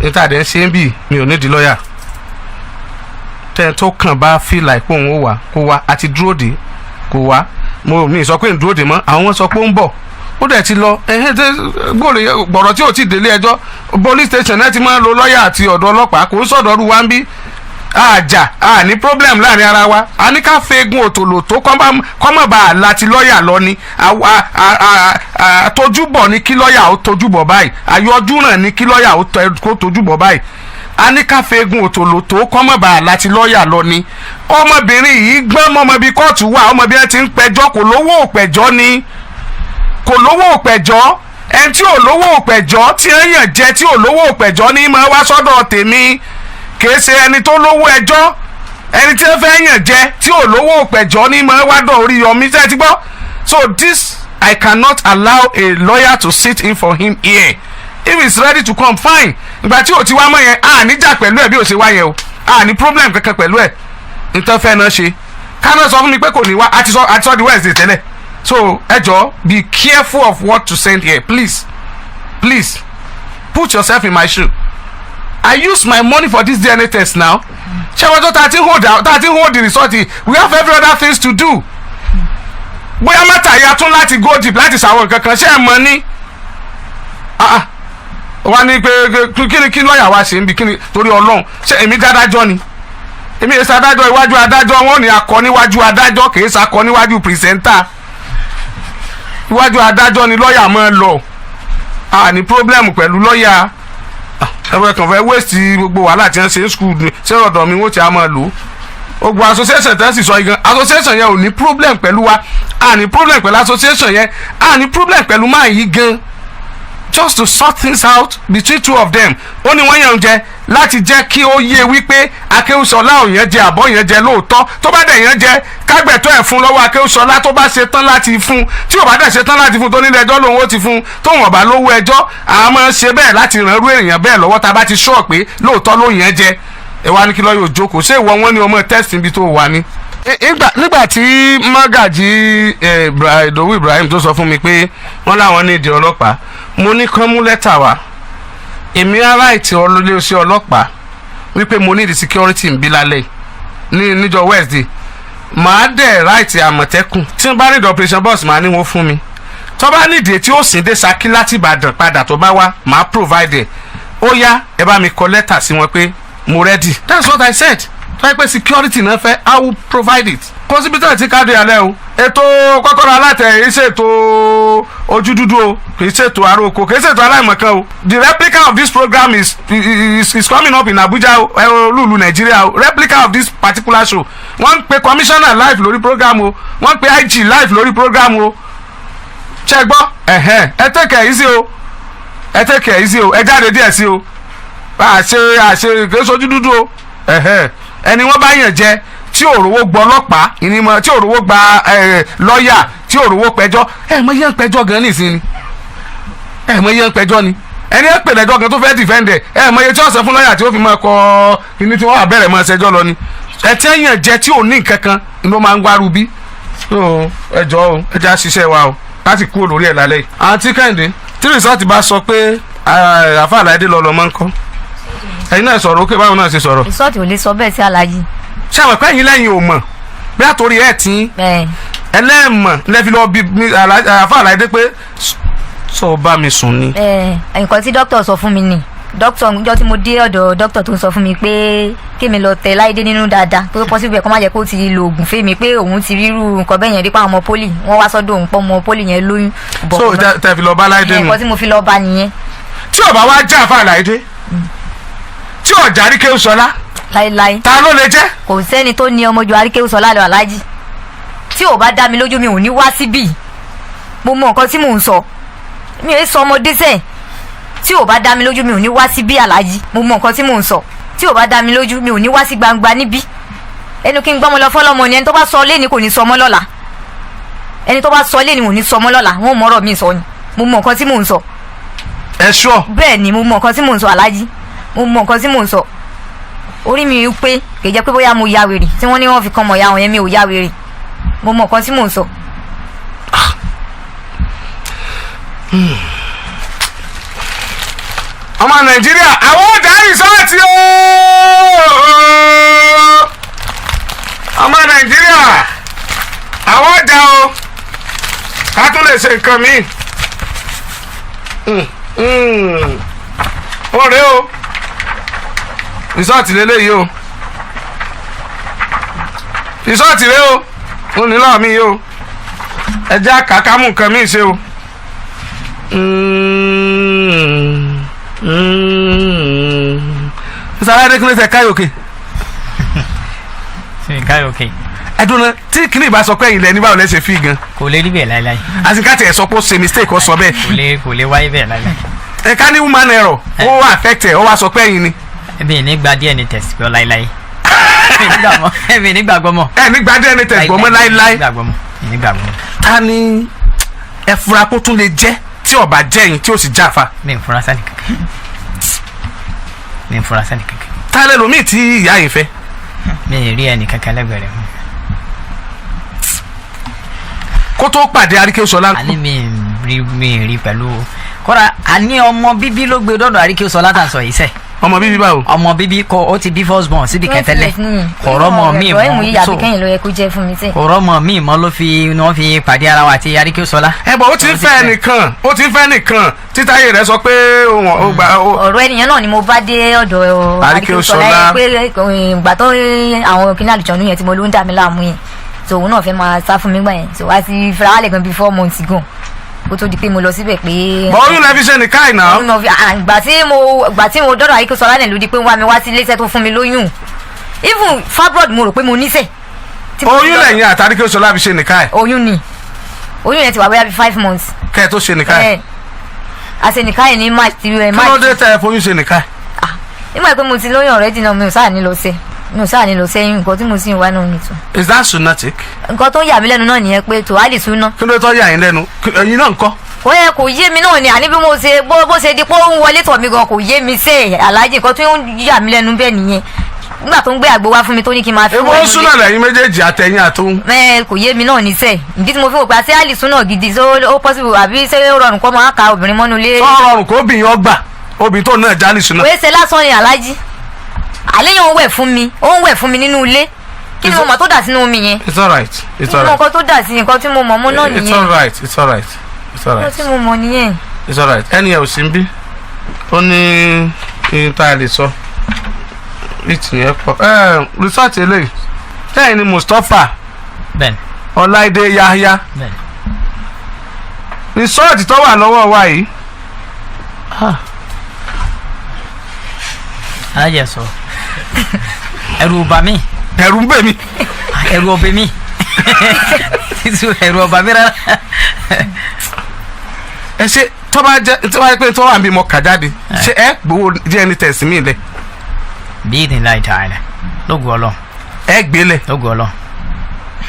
níta dẹ̀ ń ṣe ń bì. Mi ò nídìí lọ́ọ̀yà. Tẹ́ ẹ tó kàn bá feel like pé òun ó wà, kó wá. Àti dúró dé, kó wá. Mo mi sọ pé ń dúró dè mọ́, àwọn sọ pé ó ń bọ̀, ó dẹ̀ ti lọ. Ẹ̀hẹ́n, tẹ́ gbọ́dọ̀ gbọ̀rọ̀ tí ò tí ì délé ẹjọ́, police station náà ti máa ń lo lọ́ọ̀yà àti ọ̀dọ̀ ọlọ́pàá. Kò ń sọ̀dọ̀ ọdún wa ń bí àjà, a ní problem láàrin ara wa. A ní ká fegun òtòlò tó kọ́mọ̀ bá a láti lọ́ọ̀yà lọ ni. Tójúbọ̀ ni kí lọ́ọ̀yà ó tójúbọ̀ báyìí, àyọjúràn ni kí lọ́ọ̀yà ó kó tójúbọ̀ báyìí. A ní ká fegun òtòlò tó kọ́mọ̀ bá a láti lọ́ọ̀yà lọ ni. Ọmọbìnrin yìí gbọ́n mọ́mọ́ bí kóòtù wà, ọmọ bí wọ́n ti ń pẹjọ́. Kò lówó òpẹjọ́ ni, kò lówó òpẹjọ́. Ẹni tí ò lówó òpẹjọ́, tí ẹ yàn jẹ, tí ò lówó òpẹjọ́ ní máa wá sọ́dọ̀ tèmi, kìí ṣe ẹni tó lówó ẹjọ́. Ẹni tí ó fẹ́ yàn jẹ, tí ò lówó òpẹjọ́ ní máa wá dọ̀ Oríyọmí. Ṣé ẹ ti gbọ́? So this, I cannot allow a lawyer to sit in for him here. If he's ready to come, fine. Ìgbà tí ò ti wá mọ́ yẹn, a níjà pẹ̀lú ẹ̀ bí ò ṣe wá yẹn o. A ní problem kankan pẹ̀lú ẹ̀. Nítorí fẹ́ náà ṣe káná sọ fún mi pé kò ní wá. Àti sọ di Wednesday tẹ́lẹ̀. So ẹ jọ, be careful of what to send here, please, please. Put yourself in my shoe. I use my money for this DNA test now. Ṣé wọ́n tó tá a ti hold the result yìí, we have every other things to do. Bóyá matter ya tún láti go deep, láti ṣàwọn nǹkan kan. Ṣé ẹ mọ̀ ní? Ah ah, wá ní pé kí ni kí lọ́ọ̀yà wa ṣe ń bi kí ni? Torí Ọlọ́run, ṣé èmi dádájọ́ ni? Èmi èsì adájọ́. Iwájú adájọ́, wọn ò ní akọ níwájú adájọ́, kì í sakọ níwájú presenter. Iwájú adájọ́ ni lọ́ọ̀yà máa lọ. A ní problem pẹ̀lú lọ́ọ̀yà. Ẹ̀fẹ̀ kàn fẹ́ waste gbogbo wàhálà tí wọ́n ṣe ń school ni. Ṣé ọ̀dọ̀ mi wọ́n ti á máa lò ó? Gbogbo association tẹ́ sì sọ yìí gan, association yẹn ò ní problem pẹ̀lú wa. A ní problem pẹ̀lú association yẹn, a ní problem pẹ̀lú máa yí gan. Just to sort things out between two of them. Ó ní wọ́n yàn jẹ láti jẹ́ kí ó yé wípé Akéwùsọlá ò yẹn jẹ àbọ̀ yẹn jẹ lóòótọ́. Tó bá dẹ̀ yẹn jẹ, kágbẹ̀tọ́ ẹ̀ fún lọ́wọ́ Akéwùsọlá, tó bá ṣe tán láti fún. Tí ò bá dẹ̀ ṣe tán láti fún, tó nílé ẹjọ́ lòun ó ti fún, tóun ọ̀bá lówó ẹjọ́, àwọn máa ń ṣe bẹ́ẹ̀ láti ràn irú èèyàn bẹ́ẹ̀ lọ́wọ́, tá a bá ti sọ pé lóòótọ́ ló yẹn jẹ. Ẹ wá ní kí lọ́ọ́ yóò jókòó. Ṣé ìwọ wọn ni ọmọ test níbi tó wà ní? Nígbà tí Mọ́gàjí Ìdòwú Ibrahim tó sọ fún mi pé wọ́n láwọn ní ìdí ọlọ́pàá, mo ní kán mú lẹ́tà wá. Èmi á write iléeṣẹ́ ọlọ́pàá wípé mo ní ìdí security ń bí lálẹ́ ní níjọ́ Wednesday. Màá dẹ̀ write Àmọ̀tẹ́kùn. Tí wọ́n bá ní ìdí operation boss, màá ní wọ́n fún mi. Tó bá nídìí tí ó sì dé Ṣakí láti Ìbàdàn padà, tó bá wá, màá provide ẹ̀. Ó yá, ẹ bá mi kọ lẹ́tà sí wọn pé mo ready. That's what I said. Tó yẹ pé security náà fẹ́, I will provide it. Kó síbi tó ti káàdì alẹ́ o. Ètò kọ́kọ́rọ́ alátẹ kì í ṣètò ojú dúdú o, kì í ṣètò aróko, kì í ṣètò aláìmọ̀kan o. The replica of this program is coming up in Abuja o, olúùlú Nàìjíríà o. Replica of this particular show. Wọ́n ń pe commissioner live lórí program o, wọ́n ń pe IG live lórí program o. Ṣe gbọ́? Ẹ̀hẹ́n, ẹ take it easy o, ẹ take it easy o, ẹ jáde díẹ̀ sí o. Àṣe àṣe kì í ṣojú dúdú o. Ẹ̀hẹ́n, ẹni wọ́n bá yàn jẹ, tí òrówó gbọ́ ọlọ́pàá ìnímọ̀, tí òrówó gba lọ́ọ̀yà, tí òrówó pẹjọ́, ẹ mọ yẹn ń pẹjọ́ gan nísìnyí, ẹ mọ yẹn ń pẹjọ́ ni. Ẹni ẹ pè lẹ́jọ́ kan tó fẹ́ defend ẹ, ẹ mọ iye tí wọ́n san fún lọ́ọ̀yà tí ó fi máa kọ kíní tí wọ́n wà bẹ̀rẹ̀ máa ṣẹjọ́ lọ ni. Ẹ tí ẹ̀yàn jẹ tí ò ní nǹkan kan ni ló máa ń wárú bí. So ẹ jọ o, ẹ jẹ́ àṣìṣe wa o láti kúrò lórí ẹ̀ lálẹ́ yìí. Àǹtí Kẹ́hìndé, tí rìsọ́ọ̀tì bá sọ pé àfa àlàyé lọ lọ máa ń kọ́, ẹ̀yin náà sọ̀rọ̀ ókè, báwo náà ṣe sọ̀rọ̀? Rìsọ́ọ̀tì ò lè sọ bẹ́ẹ̀ sí alájí. Ṣé àwọn ẹ̀kọ́ ẹ̀yin lẹ́yìn ò mọ̀ bí àtòrí ẹ̀ tí ẹlẹ́ẹ̀mọ̀ lẹ́fi lọ bí àfa àlàyé pé sọ bá mi sùn ni? Nǹkan tí dókítà sọ fún mi ni, dókítà níjọ́ tí mo dé ọ̀dọ̀ dókítà tó ń sọ fún mi pé kémi lọ tẹ Láìdé nínú dáadáa, pé ó possible kó má jẹ́ kó ti lo oògùn fèmí, pé òun ti rírú nǹkan bẹ́ẹ̀ yẹn rí, pé àwọn ọmọ poli wọ́n wá sọ́dọ̀ òun pọ́ ọmọ poli yẹn lóyún. So tẹ fi lọ bá Láìdé nù? Nǹkan tí mo fi lọ bá nìyẹn. Tí ó bá wá jẹ́ àfa àlàyé, tí ó járí kéwù sọlá, láíláí, ta ló lè jẹ́? Kò sẹ́ni tó ní ọmọ ju Àríkéwùsọlá lọ, aláàjì. Tí ò bá dá mi lójú, mi ò ní wá síbí. Mo mọ nǹkan tí mò ń sọ, mi ò sọ ọmọdé sẹ́ẹ̀. Tí ò bá dá mi lójú, mi ò ní wá síbí, aláàjì. Mo mọ nǹkan tí mò ń sọ. Tí ò bá dá mi lójú, mi ò ní wá sí gbangba níbí. Ẹnu kí n gbọ́mọ lọ fọlọ́mọ ni. Ẹni tó bá sọ léni kò ní sọ ọmọ lọ́la. Ẹni tó bá sọ léni kò ní sọ ọmọ lọ́la. Wọn ò mọ̀rọ̀ mi sọ ni. Mo mọ nǹkan tí mò ń sọ. Ẹ ṣọ́. Bẹ́ẹ̀ ni, mo mọ nǹkan tí mò ń sọ, aláàjì. Mo mọ nǹkan tí mò ń sọ. Orí mi pé kì í jẹ́ pé bóyá mo ya wèrè tí wọ́n ní wọ́n fi kan mọ̀ ya wọn yẹn. Mi ò ya wèrè, mo mọ nǹkan tí mò ń sọ. Ọmọ Nàìjíríà, àwọn ò dá rìsọ́ọ̀tì ooo. Ọmọ Nàìjíríà, àwọn ò dá o, ká tún lè ṣe nǹkan míì. Ó rèé o, rìsọ́ọ̀tì lélẹ́yìí o, rìsọ́ọ̀tì rèé o, ó ní lọ́ọ̀ mi yìí o. Ẹ jẹ́ àkàkámù nǹkan míì ṣe o. Sáré kí ló ṣe káyọ̀kẹ́? Ṣe káyọ̀kẹ́? Ẹdun náà, tí kìnìún bá sọ pé ilẹ̀ ní, báwo lẹ ṣe fi gan? Kò lè rí bẹ́ẹ̀ láéláé. Àti ká tiẹ̀ sọ pé ó ṣe mistake, ó sọ bẹ́ẹ̀. Kò lè wáyé bẹ́ẹ̀ láéláé. Ẹ ká ní human error, ó wà affect ẹ, ó wá sọ pé ẹ̀yin ni. Mi ní gba DNA test gbọ́ láéláé. Mi ní gbàgbọ́ mọ́. Ẹ ní gba DNA test gbọ́ mọ́ láéláé? Mi ní gbàgbọ́ mọ́. Ta ni ẹ fura kó tún lè jẹ́ tí ó bá jẹ́ yín, tí ó sì jáfa? Mi ò fura sẹ́ni kankan, mi ò fura sẹ́ni kankan. Ta lẹ́lòmíì tí ìyá yìí fẹ́? Mi ì rí ẹnì kankan lẹ́gbẹ̀ẹ́ rẹ̀ mọ́. Kó tó pàdé Àríkéwùsọlá? Àní mi rí pẹ̀lú kóra. Àní ọmọ bíbí ló gbé dọ́dọ̀ Àríkéwùsọlá tà ń sọ yìí sẹ́. Ọmọ bíbí báwo? Ọmọ bíbí kọ, ó ti bí first born síbi kẹtẹlẹ, kọ̀rọ̀ mọ̀ mí mọ́. So kẹ́yìn ló yẹ kó jẹ́ fún mi tẹ́. Kọ̀rọ̀ mọ̀ mí mọ́ ló fi ni wọ́n fi pàdé ara wa àti Àríkéwùsọlá. Ẹ bọ̀, ó ti ń fẹ́ nìkan, ó ti ń fẹ́ nìkan títáyé rẹ̀ sọ pé ó gbà. Ọ̀rọ̀ ẹnìyẹn náà ni mo bá dé ọ̀dọ̀ Àríkéwùsọlá. Pé ìgbà tó àwọn kìnìún àlùjọ̀nú yẹn tí mo ló ń dà mí láàmú yẹn, so òun náà fẹ́ máa sá fún mi gbà yẹn. So wá sí firawalẹ̀ gan bíi 4 months gan kó tó di pé mo lọ síbẹ̀ pé. Bọ̀ oyún lẹ fi ṣe nìkan ìná. Oyún náà fi ìgbà tí mo dọ́dọ̀ Àríkéwùsọlá náà ló di pé wá mi wá sí iléeṣẹ́ tó fún mi lóyún. Even fibroid mo rò pé mo níṣẹ́. Oyún lẹ́yìn àti Àríkéwùsọlá fi ṣe nìkan ẹ̀? Oyún ni. Oyún yẹn ti wà bóyá bíi 5 months. Kẹ́ ẹ tó ṣe nìkan ẹ̀? Àṣẹ nìkan ẹ̀ ní March ti Kí ló dé tẹ́ ẹ foyún ṣe nìkan ẹ̀? Nígbà pé mo ti lóyún already náà, mi ò sáà ní lọ sẹ́yìn. Nǹkan tí mo sì ń wá náà nìtún. Is that sunnatic? Nǹkan tó ń yà mí lẹ́nu náà nìyẹn pé tó á lè súná. Kí ló tó yà yín lẹ́nu? Ẹ̀yin náà ń kọ́? Kò yẹ kò yé mi náà ni. Àní bí mo ṣe bó ṣe di pé ó ń wọlé tọ̀ mí gan kò yé mi sẹ́, aláàjì. Nǹkan tó ń yà mí lẹ́nu bẹ́ẹ̀ nìyẹn, nígbà tó ń gbé àgbo wá fún mi tó ní kí n máa fi. Ewu ń súná lẹ́yìn méjèèjì, àtẹ̀yìn àtòun. Ẹ kò yé mi náà ní sẹ́. Ìdí tí mo fi wò pé àṣẹ àlìsúná gidi, ṣé ó possible àbí ṣé ó rọrùn kó máa ka obìnrin mọ́nú ilé? Ó rọrùn kó obìnrin ọgbà obìnrin tó náà jálì súná? Òye ṣe lásán ni, aláàjì. Àléyàn ń wẹ̀ fún mi, ó ń wẹ̀ fún mi nínú ilé. Kí ni mo mọ̀ tó dà sínú omi yẹn? It's alright, it's alright. Nǹkan tó dà sí, nǹkan tí mo mọ̀ mọ́ náà nìyẹn. It's alright, it's alright, it's alright. Nǹkan tí mo mọ̀ nìyẹn. It's alright. Ẹni ẹ ò sí ń bí, ó ní ihun tá a lè sọ ìtì yẹn pọ̀. Ẹ research eléyìí lẹ́yìn ni Mustapha Bẹ́ẹ̀ni. Ọláìdé Yahya? Bẹ́ẹ̀ni. Result tó wà lọ́wọ́ wa yìí. Alájẹ sọ, ẹ̀rù bà mí. Ẹ̀rù ń bẹ̀ mí. Ẹ̀rù ọbẹ mi, ẹ̀rù ọba mi rárá. Ẹ ṣe, tó bá jẹ́ tó bá jẹ́ pé tó wà níbi mo kà jáde, ṣé ẹ gbowó DNA test mi lẹ? Bí ìdìn láì tààlà, lóògùn Ọlọ́run. Ẹ gbélé? Lóògùn Ọlọ́run.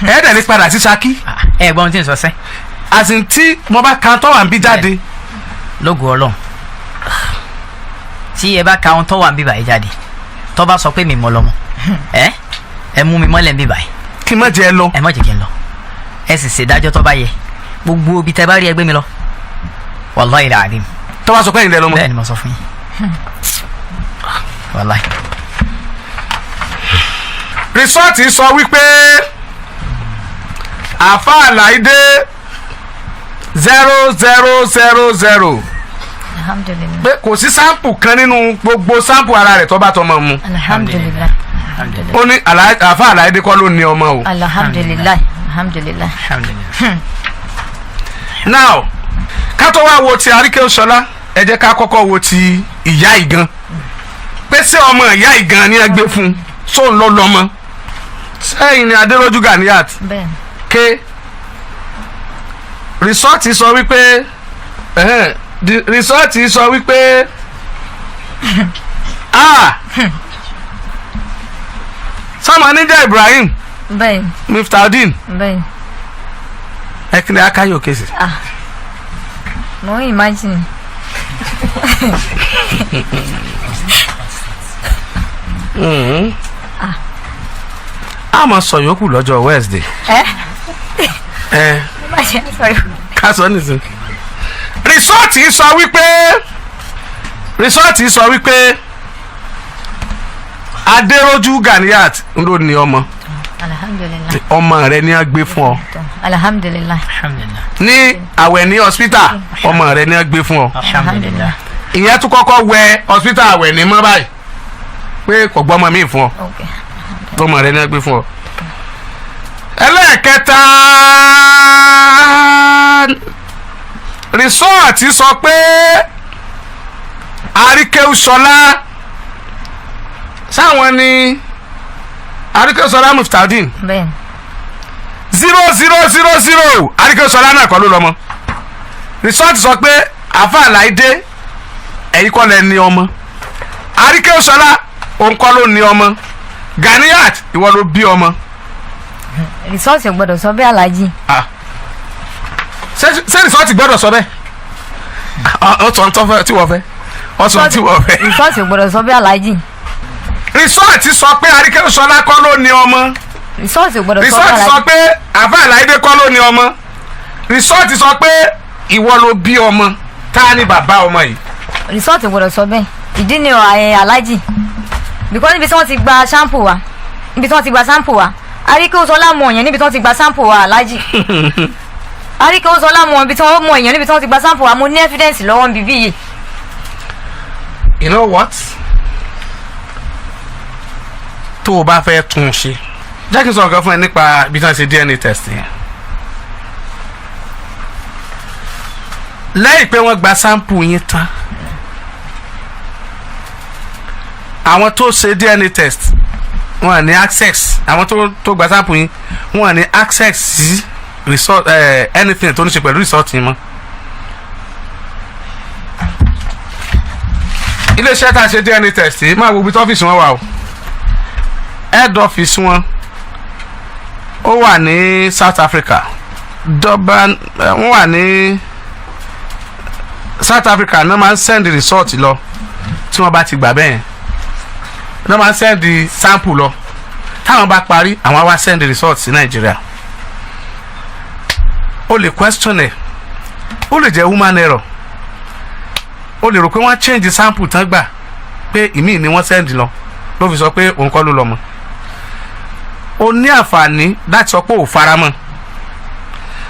Ẹ dẹ̀ ní padà sí Ṣakí? Ẹ gbọ́n tí n sọ sẹ́. Àsìn tí mo bá kan tó wà níbí jáde. Lóògùn Ọlọ́run. Tí ẹ bá ka ohun tó wà ń bíbà yìí jáde, tó bá sọ pé mi mọ lọmọ, ẹ mú mi mọ́lẹ̀ ń bíbà yìí. Kí n má jẹ́ ẹ lọ. Ẹ má jẹ́ kí n lọ. Ẹ sì ṣèdájọ́ tó bá yẹ. Gbogbo ibi tẹ bá rí, ẹgbẹ́ mi lọ, wàláhì làdìm. Tó bá sọ pé ìlẹ̀ lọ́mọ. Bẹ́ẹ̀ ni mo sọ fún yín, wàláhì. Result sọ wípé àáfàá Láìdé 0000. Alhamdulilah. Pé kò sí sample kan nínú gbogbo sample ara rẹ̀ tó bá tọmọ mu. Alhamdulilah. Ó ní àáfàá Láìdé kọ́ ló ní ọmọ o. Alhamdulilah, alhamdulilah. Now, ká tó wá wo ti Àríkẹ́ Ṣọlá, ẹ jẹ́ ká kọ́kọ́ wo ti ìyá ìgan, pé ṣé ọmọ ìyá ìgan ni ẹ gbé fún sóun ló lọ́mọ sẹ́yìn ni Adéròjú Ganiyat? Bẹ́ẹ̀ni. Ké result sọ wípé the result sọ wípé, ah, sọmọ níjà Ibrahim Bẹ́ẹ̀ni. Miftahudeen. Bẹ́ẹ̀ni. Ẹ kí ni akáyọ̀ kèsì. Ah, mo ń imagine. A máa sọ yòókù lọ́jọ́ Wednesday. Ẹ ẹ má ṣe sọ̀rọ̀. Ká sọ nìsín. Result sọ wípé, result sọ wípé Adéròjú Ganiyat ló ní ọmọ. Alhamdulilah. Ọmọ rẹ ní a gbé fún ọ. Alhamdulilah. Ní àwẹ̀ ní hospital, ọmọ rẹ ní a gbé fún ọ. Alhamdulilah. Ìyẹn tún kọ́kọ́ wẹ hospital àwẹ̀ ní mọ́ báyìí pé kò gbọ́mọ mi fún ọ. Ok. Ọmọ rẹ ní a gbé fún ọ. Ẹlẹ́ẹ̀kẹta, result sọ pé Àríkẹ́sọlá, sáwọn ní Àríkẹ́sọlá Muftadeen. Bẹ́ẹ̀ni. 0000, Àríkẹ́sọlá náà kọ́ ló lọ́mọ. Result sọ pé àáfàá Láìdé, ẹ̀yin kọ́ lẹ ní ọmọ. Àríkẹ́sọlá, òun kọ́ ló ní ọmọ. Ganiyat, ìwọ ló bí ọmọ. Result ò gbọ́dọ̀ sọ bẹ́ẹ̀, aláàjì. Ah. Ṣé result gbọ́dọ̀ sọ bẹ́ẹ̀? Ọ sọ tó fẹ́ tí wọ́n fẹ́, ọ sọ tí wọ́n fẹ́. Result ò gbọ́dọ̀ sọ bẹ́ẹ̀, aláàjì. Result sọ pé Àríkẹ́sọlá kọ́ ló ní ọmọ. Result ò gbọ́dọ̀ sọ bẹ́ẹ̀. Result sọ Aláàjì. pé àáfàá Láìdé kọ́ ló ní ọmọ. Result sọ pé ìwọ ló bí ọmọ. Ta ni bàbá ọmọ yìí? Result ò gbọ́dọ̀ sọ bẹ́ẹ̀. Ìdí ni ẹ aláàjì, because níbi tí wọ́n ti gba sample wa, níbi tí wọ́n ti gba sample wa, Àríkẹ́sọlá mọ èèyàn níbi tí wọ́n ti gba sample wa. Aláàjì, Àríkẹ́sọlá mọ ibi tí wọ́n mọ èèyàn níbi tí wọ́n ti gba sample wa. Mo ní evidence lọ́wọ́ níbí yìí. You know what, tó o bá fẹ́ tún un ṣe, jẹ́ kí n sọ nǹkan fún ẹ nípa ibi tí wọ́n ṣe DNA test yẹn. Lẹ́yìn pé wọ́n gba sample yín tán, àwọn tó ṣe DNA test, wọ́n ní access, àwọn tó gba sample yín, wọ́n ní access sí result, anything tó ní ṣe pẹ̀lú result yín mọ́. Iléeṣẹ́ tá a ṣe DNA test yìí, máa wo ibi tí ọ́fíìsì wọn wà o. Head office wọn, ó wà ní South Africa, Durban. Wọ́n wà ní South Africa náà. Máa ń send result lọ tí wọ́n bá ti gbà bẹ́ẹ̀ náà, máa ń send sample lọ. Táwọn bá parí, àwọn á wá send result sí Nàìjíríà. O lè question ẹ̀, ó lè jẹ́ human error. O lè rò pé wọ́n change sample tán gbà, pé ìmíì ni wọ́n send lọ, ló fi sọ pé òun kọ́ ló lọ mọ́. O ní àǹfààní láti sọ pé ò faramọ́,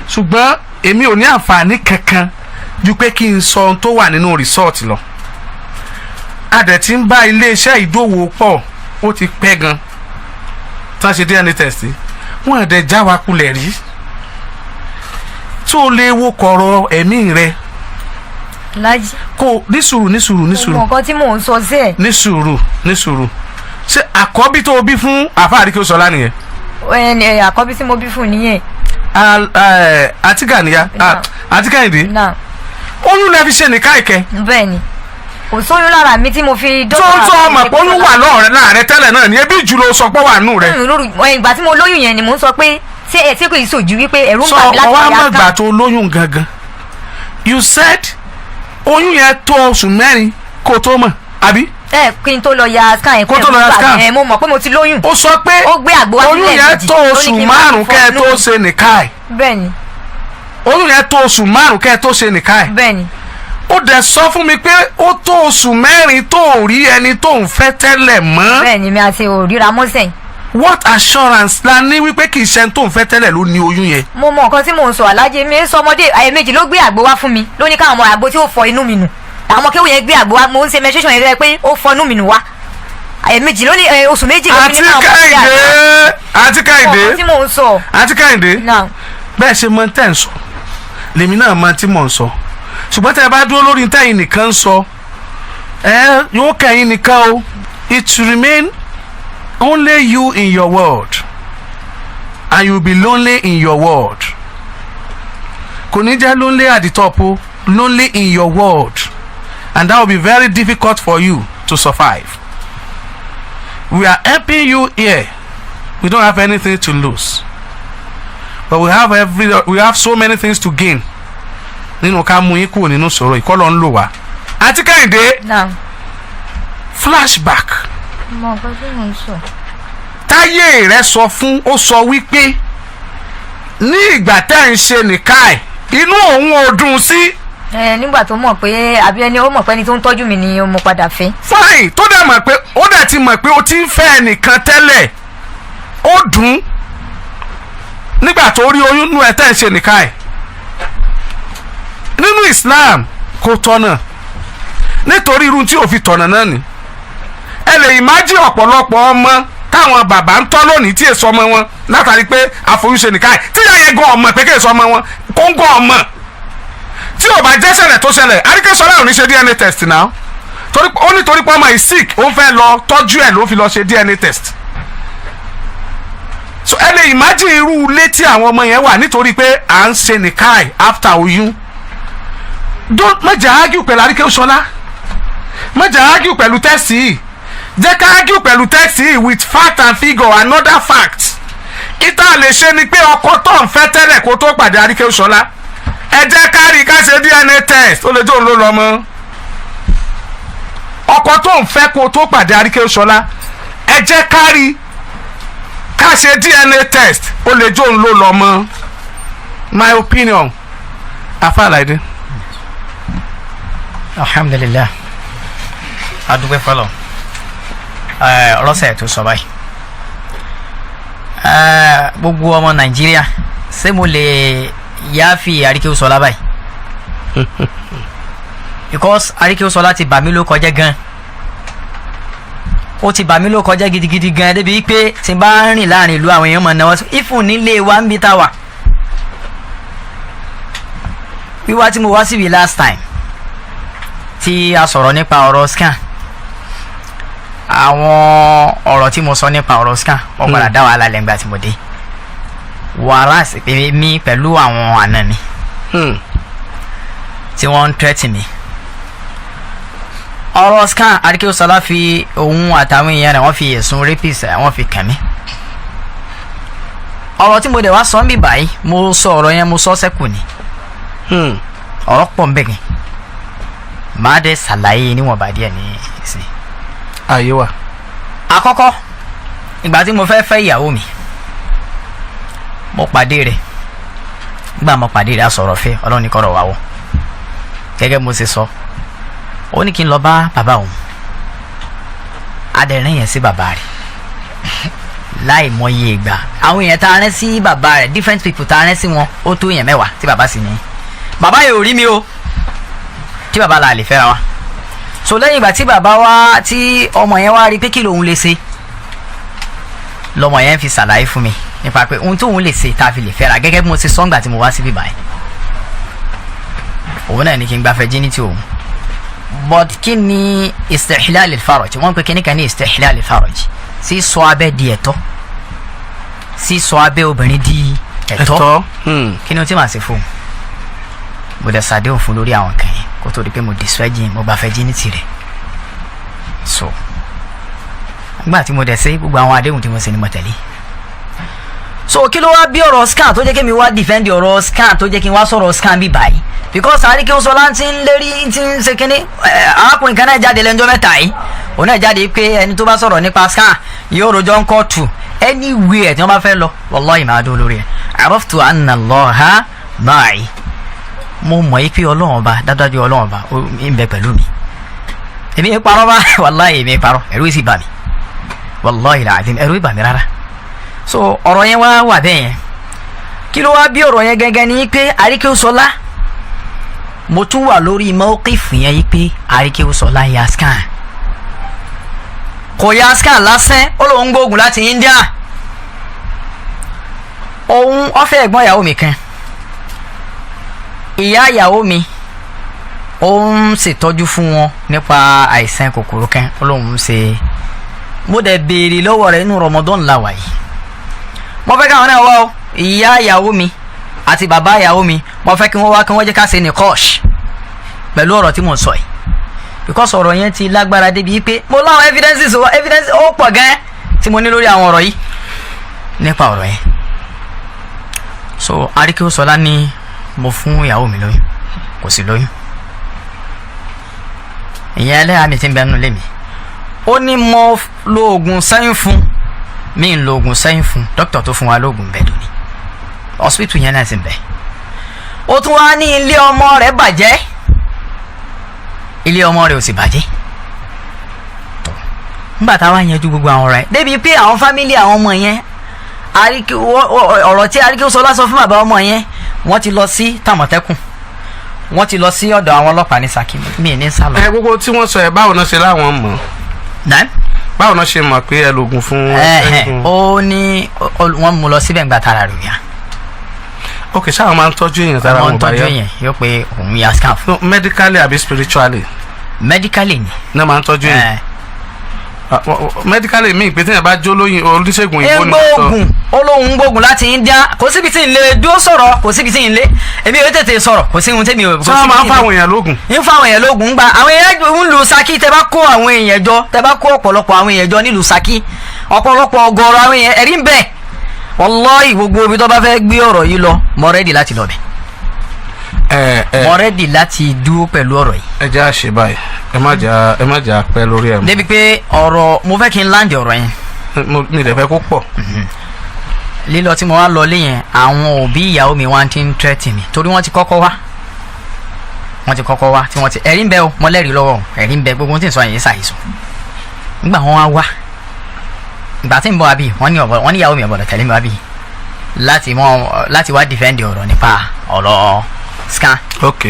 ṣùgbọ́n èmi ò ní àǹfààní kankan ju pé kí n sọ ohun tó wà nínú result lọ. A dẹ̀ ti ń bá iléeṣẹ́ ìdówó pọ̀, ó ti pẹ́ gan tán ṣe DNA test yìí. Wọ́n àdẹ̀ já wa kulẹ̀ rí tó lè wo kọ̀rọ̀ ẹ̀mí rẹ. Aláàjì. Kó ní sùúrù, ní sùúrù, ní Mo sùúrù. mọ nǹkan tí mò ń sọ sí ẹ. Ní sùúrù, ní sùúrù. Ṣé àkọ́bí tó o bí fún àfa Àríkẹ́sọlá nìyẹn? Ẹ àkọ́bí tí mo bí fún nìyẹn. Àti Gàníyà, àti Kẹ́hìndé. Náà. Oyún lẹ fi ṣe nìka ìkẹ́. Bẹ́ẹ̀ ni, kò sóyún lára mi tí mo fi tó ń tọ́ ọmọ pé oyún wà lọ́ọ̀rẹ́ láàrẹ tẹ́lẹ̀ náà ni, ebi jù ló sọ pé wà nù rẹ. Ìgbà tí mo lóyún yẹn ni mò ń sọ pé ṣé ẹ tí kò yìí sòjú wípé ẹ̀rù ń Sọ bà mí láti ọwọ́ yá àmọ̀gbà tó lóyún gangan, you said oyún yẹn tó oṣù 4 kó tó mọ̀. Àbí? Ẹ kí n tó lọ ya scan yẹn. Kó tó lọ ya scan. Ẹ mo mọ̀ pé mo ti lóyún. Ó sọ pé ó gbé àgbo wá oyún sílẹ̀ yẹn méjì. tó Ó ní oṣù kí n máa 5 fọ kẹ́ ẹ inú tó mi. ṣe nìka ẹ̀. Bẹ́ẹ̀ni. Oyún yẹn tó oṣù 5 kẹ́ ẹ tó ṣe nìka ẹ̀. Bẹ́ẹ̀ni. Ó dẹ̀ sọ fún mi pé ó tó oṣù 4 tó ò rí ẹni tó ń fẹ́ tẹ́lẹ̀ mọ́. Bẹ́ẹ̀ni, mi àti òríra mọ́sẹ̀. What assurance la ní wípé kì í ṣe ẹni tó ń fẹ́ tẹ́lẹ̀ ló ní oyún yẹn? Mo mọ nǹkan tí mò ń sọ, alájẹ mi ń sọ ọmọdé. Àyè méjì ló gbé àgbo wá fún mi, ló ní káwọn ọmọ àgbo tí ó fọ inú mi nù. Àwọn ọmọ kéwù yẹn gbé àgbo wá, mo ń ṣe menstruation yẹn pé ó fọ inú mi nù wá. Àyè méjì ló ní oṣù 2 ló fi Àti ní káwọn ọmọ gbé àgbo wá. Kẹ́hìndé, àti Kẹ́hìndé, Mo mọ nǹkan tí mò ń sọ. àti Kẹ́hìndé, Náà. bẹ́ẹ̀ ṣe mọ tẹ́ ń sọ lèmi náà mọ tí mò ń sọ, ṣùgbọ́n tẹ́ ẹ bá dúró lórí tẹ́yìn nìkan ń sọ, ẹ yóò kẹ́yìn nìkan o. It remain only you in your world and you will be lonely in your world. Kò ní jẹ́ lonely at the top o, lonely in your world, and that will be very difficult for you to survive. We are helping you here. We don't have anything to lose, but we have so many things to gain nínú ká mú yín kúrò nínú sọ̀rọ̀ ìkọlọ̀ ń lò wá. Àti Kẹ́hìndé, Náà. flashback. Mo mọ nǹkan tí mò ń sọ. Táyé rẹ sọ fún, ó sọ wípé ní ìgbà tẹ́ ń ṣe nìka ẹ̀, inú òun ò dùn sí. Ẹ nígbà tó mọ̀ pé àbí ẹni ó mọ̀ pé ẹni tó ń tọ́jú mi ni mo padà fẹ́. Fine, tó dẹ̀ mọ̀ pé ó dẹ̀ ti mọ̀ pé ó ti ń fẹ́ ẹnìkan tẹ́lẹ̀, ó dùn nígbà tó rí oyún nú ẹ tẹ́ ń ṣe nìka ẹ̀. Nínú Islam kò tọ̀nà, nítorí irú tí ò fi tọ̀nà náà ni ẹ lè imagine ọ̀pọ̀lọpọ̀ ọmọ táwọn bàbá ń tọ́ lónìí tí èso ọmọ wọn látàrí pé àfoyúnṣe nìka ẹ̀, tí ìyá yẹn gan ọmọ pé kí èso ọmọ wọn kóńgó ọmọ. Tí ò bá jẹ́ ṣẹlẹ̀ tó ṣẹlẹ̀, Àríkẹ́sọ́lá ò ní ṣe DNA test náà, torí ó ní torí pé ọmọ yìí sick, ó ń fẹ́ lọ tọ́jú ẹ̀ ló fi lọ ṣe DNA test. So ẹ lè imagine irú ilé tí àwọn ọmọ yẹn wà nítorí pé à ń ṣe nìka ẹ̀ after oyún. Don't má jẹ́ argue pẹ̀lú Àríkẹ́sọ́lá, má jẹ́ argue pẹ̀lú test yìí. Jẹ́ ká argue pẹ̀lú test yìí with fact and figure and other facts. Ìta lè ṣe ni pé ọkọ tó ń fẹ́ tẹ́lẹ̀ kó tó pàdé Àríkẹ́sọ́lá, ẹ jẹ́ ká rí ká ṣe DNA test, ó lè jó òun ló lọ mọ́. Ọkọ tó ń fẹ́ kó tó pàdé Àríkẹ́sọ́lá, ẹ jẹ́ ká rí ká ṣe DNA test, ó lè jó òun ló lọ mọ́. My opinion, afáàláìdé. Alhamdulilah, adúpẹ́ fọlọ́ ẹ ọlọ́sẹ̀ tó sọ báyìí. Gbogbo ọmọ Nàìjíríà, ṣé mo lè yááfi Àríkẹ́sọlá báyìí? Because Àríkẹ́sọlá ti bà mí ló kọjá gan, ó ti bà mí ló kọjá gidigidi gan, débi pé tí n bá ń rìn láàrin ìlú, àwọn èèyàn máa náwó ìfún nílé wa ń bí tá wà. Wíwá tí mo wá síbi last time tí a sọ̀rọ̀ nípa ọ̀rọ̀ scan, àwọn ọ̀rọ̀ tí mo sọ nípa ọ̀rọ̀ scan, wọ́n padà dá wàhálà lẹ́ngbà tí mo dé wàhálà mi pẹ̀lú àwọn àna mi tí wọ́n ń tẹ́tì mi. Ọ̀rọ̀ scan, Àríkẹ́sọlá fi òun àtàwọn èèyàn rẹ̀, wọ́n fi ẹ̀sùn rapist, wọ́n fi kàn mí. Ọ̀rọ̀ tí mo dẹ̀ wá sọ ń bì báyìí, mo sọ ọ̀rọ̀ yẹn, mo sọ sẹ́kù ni. Ọ̀rọ̀ pọ̀ ń bẹ̀ gan, màá dẹ̀ ṣàlàyé níwọ̀nba díẹ̀ ní ìsìn. Àyè wa. Àkọ́kọ́, ìgbà tí mo fẹ́ fẹ́ ìyàwó mi, mo pàdé rẹ̀. Nígbà mo pàdé rẹ̀, a sọ̀rọ̀ fẹ́, Ọlọ́run ní kọ́rọ̀ wá wọ̀. Gẹ́gẹ́ mo ṣe sọ, ó ní kí n lọ bá bàbá òun. Adẹ̀rín yẹn sí bàbá rẹ̀ láì mọye ìgbà. Àwọn èèyàn tá a rán sí bàbá rẹ̀, different people tá a rán sí wọn, ó tó èèyàn 10 tí bàbá sì ní bàbá yóò rí mi o, tí bàbá là lè fẹ́ra wa. So lẹ́yìn ìgbà tí bàbá wa, tí ọmọ yẹn wá rí pé kí lòun lè ṣe, lọmọ yẹn fi ṣàlàyé fún mi nípa pé ohun tóun lè ṣe tá a fi lè fẹ́ra, gẹ́gẹ́ bí mo ṣe sọ́ngbà tí mo wá síbí báyìí, òun náà ní kí n gba virginity òun. But kí ni istihlal al-faraj? Wọ́n pe kíní kan ní istihlal al-faraj, sísọ abẹ́ di ẹ̀tọ́, sísọ abẹ́ obìnrin di ẹ̀tọ́. Kí ni o ti máa ṣe fún un? Mo dẹ̀ ṣàdéhùn fún lórí àwọn kan yẹn kó tó di pé mo disvirgin, mo gba virginity rẹ̀. So nígbà tí mo dẹ̀ ṣe gbogbo àwọn àdéhùn tí mo ṣe ni mo tẹ̀lé. So kí ló wá bí ọ̀rọ̀ scan tó jẹ́ kí mi wá defend ọ̀rọ̀ scan, tó jẹ́ kí n wá sọ̀rọ̀ scan bí báyìí? Because Àríkéwúsọlá ti ń lérí, ti ń ṣe kínní. Arákùnrin kan náà jáde lẹ́jọ́ mẹ́ta yìí, òun náà jáde pé ẹni tó bá sọ̀rọ̀ nípa scan yóò rojọ́ ń kóòtù. Anywhere tí wọ́n bá fẹ́ lọ, wallahi, máa dúró lórí ẹ̀. Araftu anna Allaha ma'i, mo mọ̀ yí pé Ọlọ́run Ọba, dájúdájú Ọlọ́run Ọba ó ń bẹ pẹ̀lú mi. Èmi ń parọ́ bá, wallahi, èmi ń parọ́, ẹ̀rù sì bà mí, wallahi alazim, ẹ̀rù bà mí rárá. So ọ̀rọ̀ yẹn wá wà bẹ́ẹ̀ yẹn. Kí ló wá bí ọ̀rọ̀ yẹn gẹ́gẹ́ ni pé Àríkéwúsọlá, mo tún wà lórí mawqif yẹn yí pé Àríkéwúsọlá ya scan, kò ya scan lásán, ó lóun gbógun láti India. Òun ọ̀fẹ́ ẹ̀gbọ́n ìyàwó mi kan, ìyá ìyàwó mi, ó ń ṣètọ́jú fún wọn nípa àìsàn kòkòrò kan. Ó lóun ń ṣe. Mo dẹ̀ béèrè lọ́wọ́ rẹ̀ nínú Ramadan la wà yìí. Mo fẹ́ káwọn náà wá o, ìyá ìyàwó mi àti bàbá ìyàwó mi, mo fẹ́ kí wọ́n wá, kí wọ́n jẹ́ ká ṣe nìkọ́ọ̀ṣ pẹ̀lú ọ̀rọ̀ tí mò ń sọ yìí, because ọ̀rọ̀ yẹn ti lágbára débi pé mo láwọn evidences wa, evidence ó pọ̀ gan tí mo ní lórí àwọn ọ̀rọ̀ yìí, nípa ọ̀rọ̀ yẹn. So Àríkéwúsọlá ní mo fún ìyàwó mi lóyún, kò sí lóyún. Ìyẹn ẹlẹ́yà mi ti ń bẹ nínú ilé mi. Ó ní mo lo oògùn sẹ́yìn fún mi, ń lo oògùn sẹ́yìn fún. Dókítà tó fún wa lóògùn bẹ́ẹ̀ lónìí, hospital yẹn náà sì ń bẹ. Ó tún wá ní ilé ọmọ rẹ̀ bàjẹ́, ilé ọmọ rẹ̀ ò sì bàjẹ́. Tó nígbà táwa yanjú gbogbo àwọn ọ̀rọ̀ ẹ̀ débi pé àwọn family àwọn ọmọ yẹn, ọ̀rọ̀ tí Àríkéwúsọlá sọ fún bàbá ọmọ yẹn, wọ́n ti lọ sí Tàmọ̀tẹ́kùn, wọ́n ti lọ sí ọ̀dọ̀ àwọn ọlọ́pàá ní Ṣakí. Mi ní sálọ. Ẹ gbogbo tí wọ́n sọ ẹ, báwo náà ṣe láwọn mọ̀? Náà? Báwo náà ṣe mọ̀ pé ẹ lògùn fún? Ó ní wọ́n mú lọ síbẹ̀ ńgbà tara rẹ̀ yá. Ok, ṣáà máa ń tọ́jú èèyàn tára wọ́n wọn ń bá tọ́jú yá? èèyàn, yóò pé òun ya scan fún. No, medically àbí spiritually? Medically ni. Náà máa ń tọ́jú èèyàn. Ah, medically mi pé téèyàn bá jó lóyún, oníṣègùn òyìnbó ni wọ́n sọ. Gbóògùn, ó lóun gbóògùn láti India. Kò síbi tí ń lè dúró sọ̀rọ̀, kò síbi tí ń lè, èmi ò tètè sọ̀rọ̀, kò sí ohun tèmi ò. Ṣé wọ́n máa ń fáwọn èèyàn lóògùn? Ń fáwọn èèyàn lóògùn. Ń gba àwọn èèyàn ń lu Ṣakí. Tẹ bá kó àwọn èèyàn jọ, tẹ bá kó ọ̀pọ̀lọpọ̀ àwọn èèyàn jọ nílùú Ṣakí, ọ̀pọ̀lọpọ̀ ọ̀gọ̀ọ̀rọ̀ àwọn èèyàn, ẹ̀rí ń bẹ. Wallahi, gbogbo ibi tó bá fẹ́ gbé ọ̀rọ̀ yìí lọ, mo ready láti lọ bẹ̀. Ẹ ẹ Mo ready láti dúró pẹ̀lú ọ̀rọ̀ yìí. Ẹ jẹ́ àṣẹ báyìí, ẹ má jà pẹ́ lórí ẹ̀ mọ́. Débi pé ọ̀rọ̀ mo fẹ́ kí n land ọ̀rọ̀ yẹn. Mi lè fẹ́ kó pọ̀. Lílọ tí mo wá lọ lé yẹn, àwọn òbí ìyàwó mi wá ti ń threaten mi, torí wọ́n ti kọ́kọ́ wá, wọ́n ti kọ́kọ́ wá tí wọ́n ti, ẹ̀rí ń bẹ o, mo lẹ́rìí lọ́wọ́ o, ẹ̀rí ń bẹ. Gbogbo ohun tí ń sọ yẹn ṣàìsùn. Nígbà wọn wá wá, ìgbà tí ń bọ̀ wá bí, wọ́n ní ọ̀bọ̀, wọ́n ní ìyàwó mi ọ̀bọ̀dọ̀ tẹ̀lé mi wá bí láti mọ láti wá defend ọ̀rọ̀ nípa ọ̀rọ̀ scan. Ok.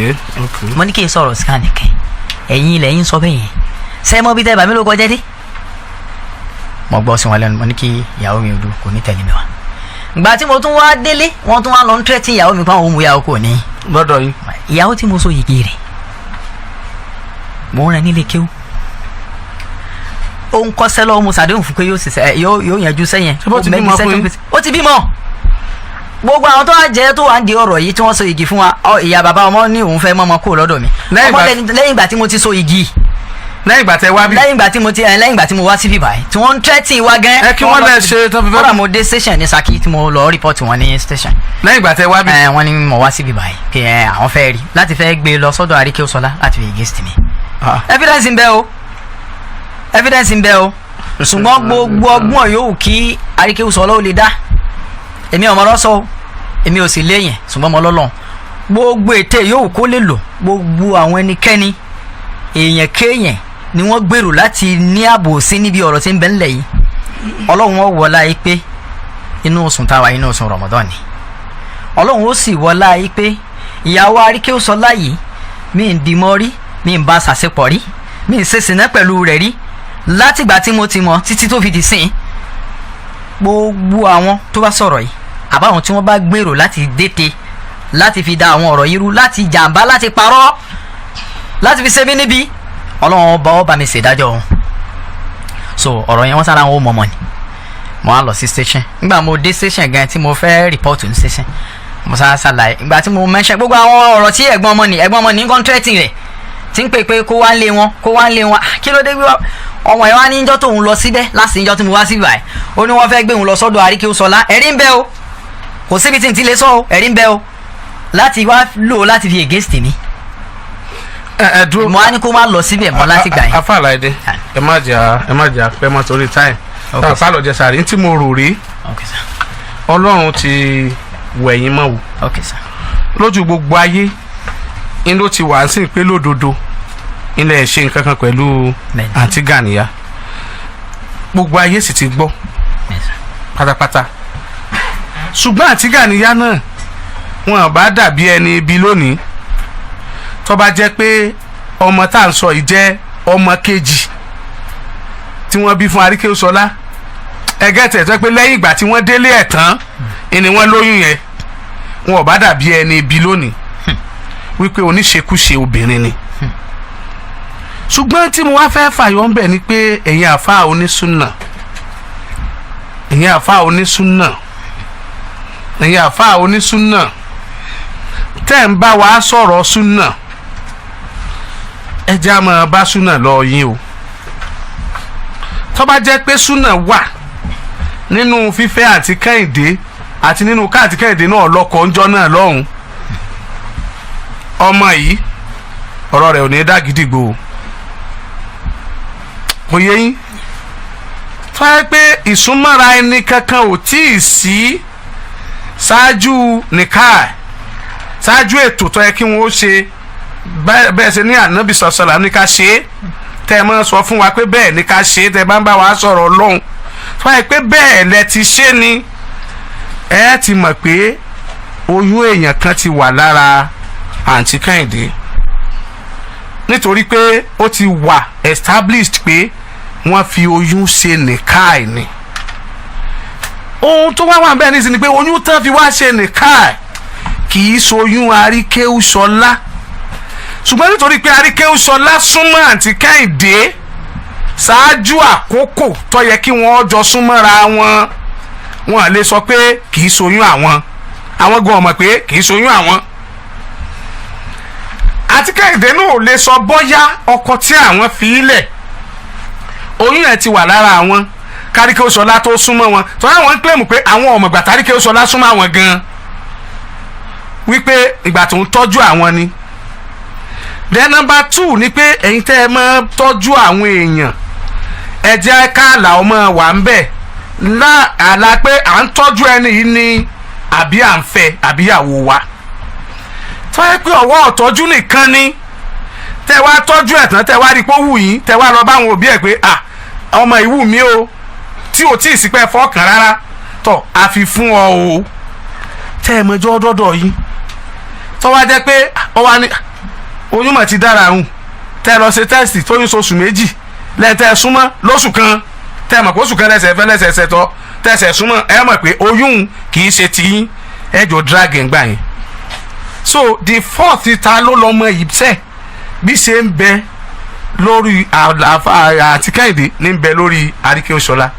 Mo ní kí n sọ̀rọ̀ scan nìkan, ẹ̀yin ilẹ̀ yín sọ bẹ́ẹ̀ yẹn, ṣé mo bí tẹ́ bàmí ló kọjá dé. Mo gbọ́ sí wọn lẹ́nu, mo ní kí ìyàwó mi ò dùn, kò ní tẹ̀lé mi wá. Ìgbà tí mo tún wá délé, wọ́n tún wá lọ ń tẹ́tí ìyàwó mi, fáwọn ohun ìyàwó kò ní. Lọ́dọ̀ yín? Ìyàwó tí mo so yìgì rẹ̀, mo ń rẹ nílé kéwú, ó ń kọ́sẹ́ lọ́wọ́. Mo ṣàdéhùn fún pé yóò ṣiṣẹ́, yóò yanjú sẹ́yìn. Ṣé bó ti bímọ fún yín? Ó ti bímọ. Gbogbo àwọn tó wá jẹ́ tó wà ń di ọ̀rọ̀ yìí tí wọ́n so igi fún wa, ìyá bàbá ọmọ ní òun fẹ́ mọ́mọ́ kúrò lọ́dọ̀ mi. Lẹ́yìn Ọmọ lẹ́yìn ìgbà tí mo ti so igi. Lẹ́yìn ìgbà tẹ wá bí? Lẹ́yìn ìgbà tí mo wá síbí báyìí tí wọ́n ń tẹ́tì wa gan. Ẹ kí wọ́n lẹ ṣe tó fi fẹ́- Kódà mo dé station ní Ṣakí tí mo lọ report wọn ní station. Lẹ́yìn ìgbà tẹ wá bí? Ẹ wọ́n ní mo wá síbí báyìí kí ẹ àwọn fẹ́ rí láti fẹ́ gbé lọ sọ́dọ̀ Àríkéwúsọlá láti fi against mi. Evidence ń bẹ o, evidence ń bẹ o. Ṣùgbọ́n gbogbo ọgbọ́n yòówù kí Àríkéwúsọlá ó lè dá, èmi ọmọ lọ́sọ̀ o, èmi ò sì léyìn, ṣùgbọ́n mo lọ́lọ́run. Gbogbo ète yòówù kó lè lò, gbogbo àwọn ẹnikẹ́ni, èèyàn kéèyàn ni wọ́n gbèrò láti ní ààbò sí níbi ọ̀rọ̀ tí ń bẹ ńlẹ̀ yìí, Ọlọ́run ó wọlá yìí pé inú oṣù táwa, inú oṣù Ramadan ni, Ọlọ́run ó sì wọlá yìí pé ìyàwó Àríkéwúsọlá yìí, mi ń dimọ́ rí, mi ń bá ṣàṣepọ̀ rí, mi ń ṣe sìnà pẹ̀lú rẹ̀ rí látìgbà tí mo ti mọ̀ títí tó fi di sìn. Gbogbo àwọn tó bá sọ̀rọ̀ yìí, àbáwọn tí wọ́n bá gbèrò láti dètè, láti fi da àwọn ọ̀rọ̀ yìí rú, láti jàǹbá, láti parọ́, láti fi ṣe mí níbi, Ọlọ́run ọba ọba mi ṣèdájọ́ wọn. So ọ̀rọ̀ yẹn, wọ́n sára wọn ó mọ̀mọ́ ni. Mo á lọ sí station. Nígbà mo dé station gan tí mo fẹ́ report ní station, mo sá ṣàlàyé. Ìgbà tí mo mention gbogbo àwọn ọ̀rọ̀ tí ẹ̀gbọ́n ọmọ ní contract rẹ̀ tí ń pè pé kó wá lé wọn, kó wá lé wọn. Ah, kí ló dé wíwá ọmọ ẹ̀ wá níjọ́ tóun lọ síbẹ̀ láti níjọ́ tí mo wá síbẹ̀ báyìí, ó ní wọ́n fẹ́ gbé òun lọ sọ́dọ̀ Àríkéwúsọlá. Ẹ̀rí ń bẹ o, kò síbi tí n ti lè sọ o, ẹ̀rí ń bẹ o. Láti wá lò láti fi against mi. Ẹ dúró. Mo á ní kó má lọ síbẹ̀ mọ́ láti gbà yẹn. Afáàláìdé, ẹ má jà pẹ́ mọ́ torí time. Okay. Tá a lọ jẹ sàrí tí mo rò rí. Okay, sir. Ọlọ́run ti wẹ̀yìn mọ́ wò. Okay, sir. Lójú gbogbo ayé ń ló ti wà sí pé lódodo ilẹ̀ ṣe nǹkan kan pẹ̀lú àǹtí Gàníyà, gbogbo ayé sì ti gbọ́ pátápátá. Ṣùgbọ́n àǹtí Gàníyà náà, wọn bá dàbí ẹni ibi lónìí tó bá jẹ́ pé ọmọ tá à ń sọ yìí jẹ́ ọmọ kejì tí wọ́n bí fún Àríkéwúsọlá. Ẹgẹ́ tẹ̀ tó pé lẹ́yìn ìgbà tí wọ́n délé ẹ̀ tán ni wọ́n lóyún yẹn, wọn ò bá dàbí ẹni ibi lónìí wípé oníṣekúṣe obìnrin ni. Ṣùgbọ́n tí mo wá fẹ́ fàyọ̀ ń bẹ̀ ni pé ẹ̀yin àfa onísùnà, ẹ̀yin àfa onísùnà, ẹ̀yin àfa onísùnà tẹ́ ń bá wa sọ̀rọ̀ súnà, ẹ jẹ́ á máa bá súnà lọ yín o. Tó bá jẹ́ pé súnà wà nínú fífẹ́ àti Kẹ́hìndé àti nínú káàtì Kẹ́hìndé náà lọ́kọ̀ ńjọ́ náà lọ́hùn, ọmọ yìí, ọ̀rọ̀ rẹ̀ ò ní dá gidigbo o. Kò yé yín? Tó yẹ pé ìsúnmọ́ra ẹni kankan ò tí ì sí ṣáájú nìka, ṣáájú ètò tó yẹ kí wọ́n ó ṣe, bẹ́ẹ̀ ṣe ní ànábì sọ̀sọ̀là ní ká ṣe é, tẹ́ ẹ máa sọ fún wa pé bẹ́ẹ̀ ní ká ṣe é, tẹ́ ẹ bá ń bá wa sọ̀rọ̀ Ọlọ́run, tó yẹ pé bẹ́ẹ̀ lẹ ti ṣe ni, ẹ ti mọ̀ pé oyún èèyàn kan ti wà lára àǹtí Kẹ́hìndé, nítorí pé ó ti wà established pé wọ́n fi oyún ṣe nìkáì ni. Ohun tó wá wà bẹ́ẹ̀ nísìnyí ni pé oyún tán fi wá ṣe nìkáì kì í ṣoyún Àríkéwúsọlá, ṣùgbọ́n nítorí pé Àríkéwúsọlá súnmọ́ àǹtí Kẹ́hìndé ṣáájú àkókò tó yẹ kí wọ́n jọ súnmọ́ra wọn, wọn lè sọ pé kì í ṣoyún àwọn. Àwọn gan mọ̀ pé kì í ṣoyún àwọn. Àti Kẹ́hìndé náà ò lè sọ bóyá ọkọ tí àwọn fi í lẹ̀, oyún ẹ̀ ti wà lára àwọn kÁríkéwúsọlá tó súnmọ́ wọn. Tó àwọn ń claim pé àwọn ọmọ ìgbà tÁríkéwúsọlá súnmọ́ àwọn gan, wípé ìgbà tó ń tọ́jú àwọn ni. Then number two ni pé ẹ̀yin tẹ́ ẹ máa tọ́jú àwọn èèyàn, ẹ jẹ́ káàlà ọmọ wà ń bẹ̀ lá àlá pé à ń tọ́jú ẹni yìí ni àbí à ń fẹ́ àbíyàwó wa. Tó yẹ pé ọwọ́ ọ̀tọ́jú nìkan ni tẹ́ wá tọ́jú ẹ̀ tán, tẹ́ wá rí pé ó wù yín, tẹ́ wá lọ báwọn òbí ẹ̀ pé à ọmọ ìwù mi o, tí ò tí ì sí pé fọ́ọ̀kàn rárá tọ̀ àfi fún ọ o, tẹ́ ẹ mọjọ́ dọ́dọ̀ yín, tó wá jẹ́ pé ọ wá ní oyún mọ̀ ti dára àrùn, tẹ́ ẹ lọ ṣe test tóyún sóṣù 2 lẹ́tẹ̀ súnmọ́ lóṣù kan, tẹ́ ẹ mọ̀ pé oṣù kan lẹ́sẹ̀ fẹ́ lẹ́sẹ̀ tọ́ tẹ̀sẹ̀ súnmọ́, ẹ mọ̀ pé oyún kì í ṣe tiyín, ẹ jọ drag ẹ̀ ń gbà yín. So the fourth, ta ló lọ́mọ yìí sẹ́ bí ṣe ń bẹ lórí àti Kẹ́hìndé ní ń bẹ lórí Àríkéwúsọlá.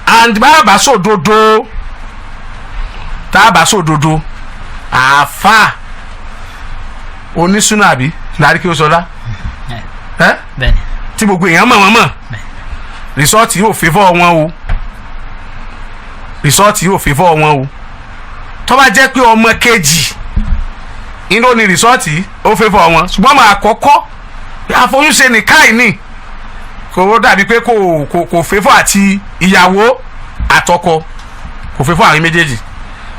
And bàbá sòdodo, tá a bá sòdodo, àáfà onísùnà àbí l'Àríkéwúsọlá ẹ tí gbogbo èèyàn mọ̀ wọ́n mọ̀, result yóò favour wọn o, result yóò favour wọn o. Tó bá jẹ́ pé ọmọ kejì inú ni result ó favour wọn, ṣùgbọ́n ọmọ àkọ́kọ́ àfoyúnṣe nìkáì ní kò dàbí pé kò favour àti ìyàwó àtọkọ, kò favour àwọn méjèèjì.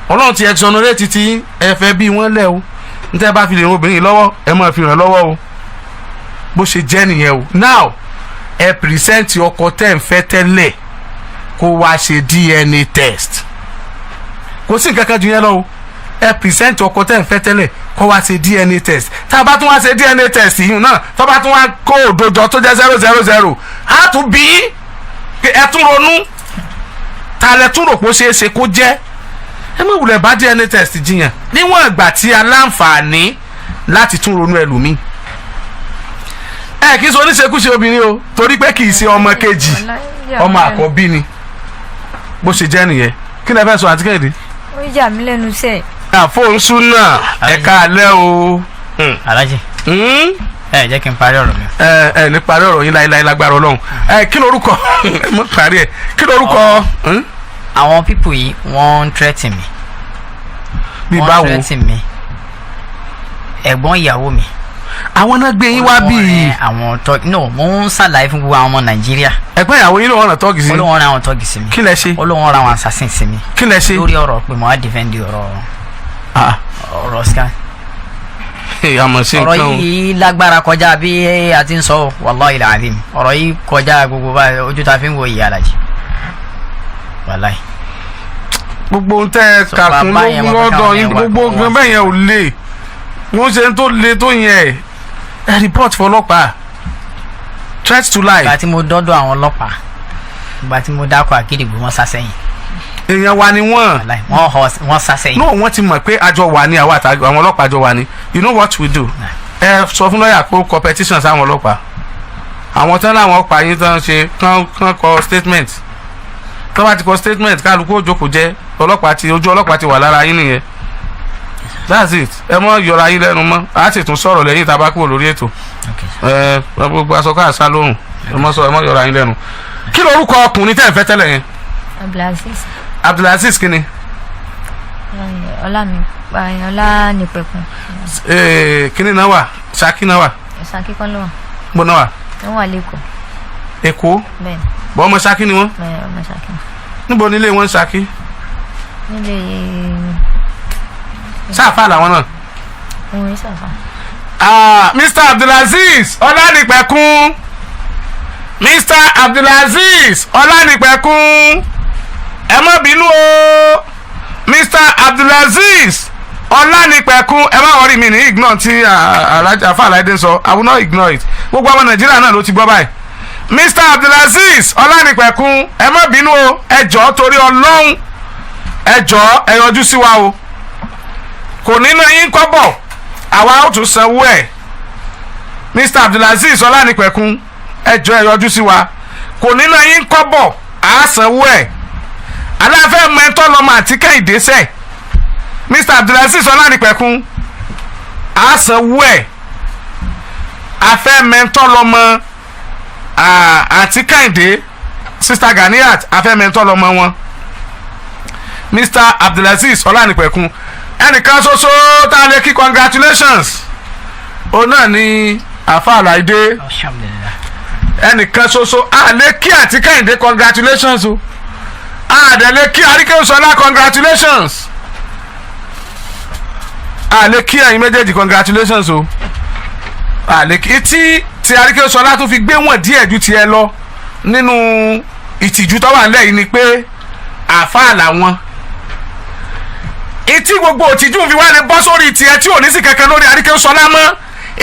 Ọlọ́run ti exonerate ti ẹ fẹ́ bí wọ́n lẹ̀ o. Níta bá fi lè ran obìnrin lọ́wọ́, ẹ máa fi ràn lọ́wọ́ o. Bó ṣe jẹ́ nìyẹn o. Now, ẹ present ọkọ tẹ́ ń fẹ́ tẹ́lẹ̀ kó wá ṣe DNA test. Kò sí nǹkan kan ju yẹn lọ o. Ẹ present ọkọ tẹ́ ń fẹ́ tẹ́lẹ̀ kó wá ṣe DNA test. Tá a bá tún wá ṣe DNA test yìí náà, tó bá tún wá kó òdòdó tó jẹ́ 000, á tún bí pé ẹ tún ronú ta lẹ tún rò pé ó ṣeé ṣe kó jẹ́. Ẹ má wulẹ̀ bá DNA test jiyàn níwọ̀n ìgbà tí a láǹfààní láti tún ronú ẹlòmíì. Ẹ kì í sọ oníṣekúṣe obìnrin o, torí pé kì í ṣe ọmọ kejì, ọmọ àkọ́bí ni. Bó ṣe jẹ́ nìyẹn. Kí lẹ fẹ́ sọ, àǹtí Kẹ́hìndé? Ó yà mí lẹ́nu sẹ́ẹ̀. Àfọ̀nsúnà, ẹ̀ka alẹ́ o. Alájì, ẹ jẹ́ kí n parí ọ̀rọ̀ mi. Ẹ ẹ ní parí ọ̀rọ̀ yín láéláé lágbára Ọlọ́run. Ẹ kí lorúkọ ẹ mọ parí ẹ, kí lorúkọ? Àwọn people yìí, wọ́n ń threaten mi. Bí Wọ́n báwo? threaten mi. Ẹ̀gbọ́n ìyàwó mi. Àwọn náà gbé yín wá bíi. Àwọn tọ́gì, no, mo ń ṣàlàyé fún gbogbo àwọn ọmọ Nàìjíríà. Ẹ̀gbọ́n ìyàwó yín ló wọ́n rán tọ́gì sí. Olóhùn rán àwọn tọ́gì sí mi. Kí lẹ ṣe? Olóhùn rán àwọn assassin sí mi. Kí lẹ ṣe? Lórí ọ̀rọ̀ pé mo wá defend ọ̀rọ̀ scan. Àmọ̀ sí Ọ̀rọ̀ nǹkan o. yìí lágbára kọjá bí a ti ń sọ o, wallahi alazim, ọ̀rọ̀ yìí kọjá gbogbo báyìí ojú ta fi ń wo ìyá alájì, wallahi. Gbogbo ohun tẹ́ ẹ So, kàkún bàbá yẹn lógún wọ́n fẹ́ lọ́dọ̀ káwọn yín yẹn wá gbogbo kí wọ́n bẹ́ẹ̀ yẹn ò le, wọ́n ṣe ń tó le tó yẹn, ẹ report fọlọ́pàá, threat to life. Ìgbà tí mo dọ́dọ̀ àwọn ọlọ́pàá, ìgbà tí mo dákọ̀ Àkídìgbò, wọ́n sá sẹ́yìn. Èèyàn wa ni wọ́n. Wallahi, wọ́n họ, wọ́n sá sẹ́yìn. No, wọ́n ti mọ̀ pé àjọ wà ní, àwọn àtàwọn àwọn ọlọ́pàá àjọ wà ní. You know what we do? Ẹ sọ fún lọ́ọ̀yà pé ó kọ petition sáwọn ọlọ́pàá, àwọn tán láwọn pa yín tán ṣe kán kọ statement. Tó bá ti kọ statement, kálukú ó jókòó jẹ́. Ọlọ́pàá ti ojú ọlọ́pàá ti wà lára yín nìyẹn. That's it. Ẹ mọ yọra yín lẹ́nu mọ́, a sì tún sọ̀rọ̀ lẹ́yìn tá a bá kúrò lórí ètò. Ẹ gbogbo aṣọ káàsá lóhùn, ẹ mọ sọ, ẹ mọ yọra yín lẹ́nu. Kí lorúkọ ọkùnrin tẹ́ ẹ fẹ́ tẹ́lẹ̀ yẹn? Abdulaziz. Abdulaziz kí ni? Ọlámi Ọlánìpẹ̀kun. Kíni náà wà? Ṣakí náà wà? Ṣakí kọ́ ló wà. Gbọ́n náà wà? Wọ́n wà lẹ́kọ̀ọ́. Èkó? Bẹ́ẹ̀ ni. Bọ́ ọmọ Ṣakí ni wọ́n? Bẹ́ẹ̀, ọmọ Ṣakí. Níbo nílé wọn Ṣakí? Nílé. Sáàfà làwọn náà? Ohun ìṣàfà. Ah, Mr. Abdulaziz Ọlánìpẹ̀kun, Mr. Abdulaziz Ọlánìpẹ̀kun, ẹ má bínú o. Mr. Abdulaziz Ọlánìpẹ̀kun, ẹ má worry mi ní ignore tí àfa àlàyé ń sọ. I will not ignore it. Gbogbo àwọn Nàìjíríà náà ló ti gbọ́ báyìí. Mr. Abdulaziz Ọlánìpẹ̀kun, ẹ má bínú o. Ẹ jọ̀ọ́, torí Ọlọ́run, ẹ jọ̀ọ́, ẹ yọjú sí wa o. Kò ní ná yín kọ́bọ̀, àwa ó tún sanwó ẹ̀. Mr. Abdulaziz Ọlánìpẹ̀kun, ẹ jọ̀ọ́, ẹ yọjú sí wa. Kò ní ná yín kọ́bọ̀, à á sanwó ẹ̀. Aláfẹ́ mẹ́tọ́ lọ́mọ àti Kẹ́hìndé sẹ̀. Mr. Abdulaziz Ọlánìpẹ̀kun, à á sanwó ẹ̀. Afẹ́ mẹ́tọ́ lọ́mọ àti Kẹ́hìndé, Sister Ganiat, afẹ́ mẹ́tọ́ lọ́mọ wọn. Mr. Abdulaziz Ọlánìpẹ̀kun, ẹnìkan ṣoṣo tá a lè kí congratulations, òun náà ni àfa àlàyé. Alhamdulillah. Ẹnìkan ṣoṣo a lè kí àti Kẹ́hìndé congratulations o, a dẹ̀ lè kí Àríkẹ́sọlá congratulations, a lè kí ẹ̀yin méjèèjì congratulations o. A lè kí tí Àríkẹ́sọlá tó fi gbé wọ̀n díẹ̀ ju tiẹ̀ lọ nínú ìtìjú tó wà nílẹ̀ yìí ni pé àáfàá làwọn. Ìtí gbogbo òtìjú fi wá lè bọ́ sórí tiẹ̀ tí ò ní sí kankan lórí Àríkẹ́sọlá mọ́,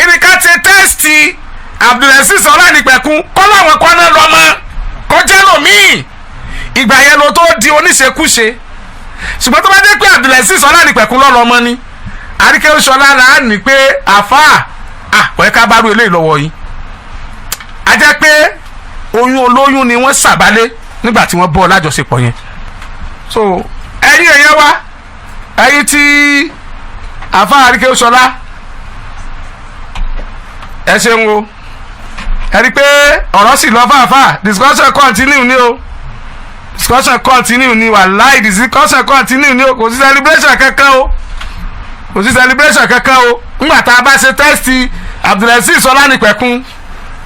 ibi ká ti test Abdulaziz Ọlánìpẹ̀kun kọ́ láwọn kan náà lọ́mọ kọjá lòmíì, ìgbà yẹn ló tó di oníṣekúṣe. Ṣùgbọ́n tó bá dé pé Abdulaziz Ọlánìpẹ̀kun lọ́lọ́mọ ni, Àríkẹ́sọlá là á ní pé àfáà kò yẹ ká bá rú eléyìí lọ́wọ́ yìí. A jẹ́ pé oyún olóyún ni wọ́n sàbálẹ̀ nígbà tí wọ́n bọ́ ọ lájọṣepọ̀ yẹn. So ẹ̀yin èèyàn wa, ẹ̀yin tí àfáà Àríkẹ́sọlá, ẹ ṣeun o. Ẹ rí i pé ọ̀rọ̀ sì lọ fàáfàá. Discussion continue ni o, discussion continue ni. Wàláì, discussion continue ni o. Kò sí celebration kankan o, kò sí celebration kankan o. Ńgbà tá a bá ṣe test Abdulaziz Ọlánìpẹ̀kun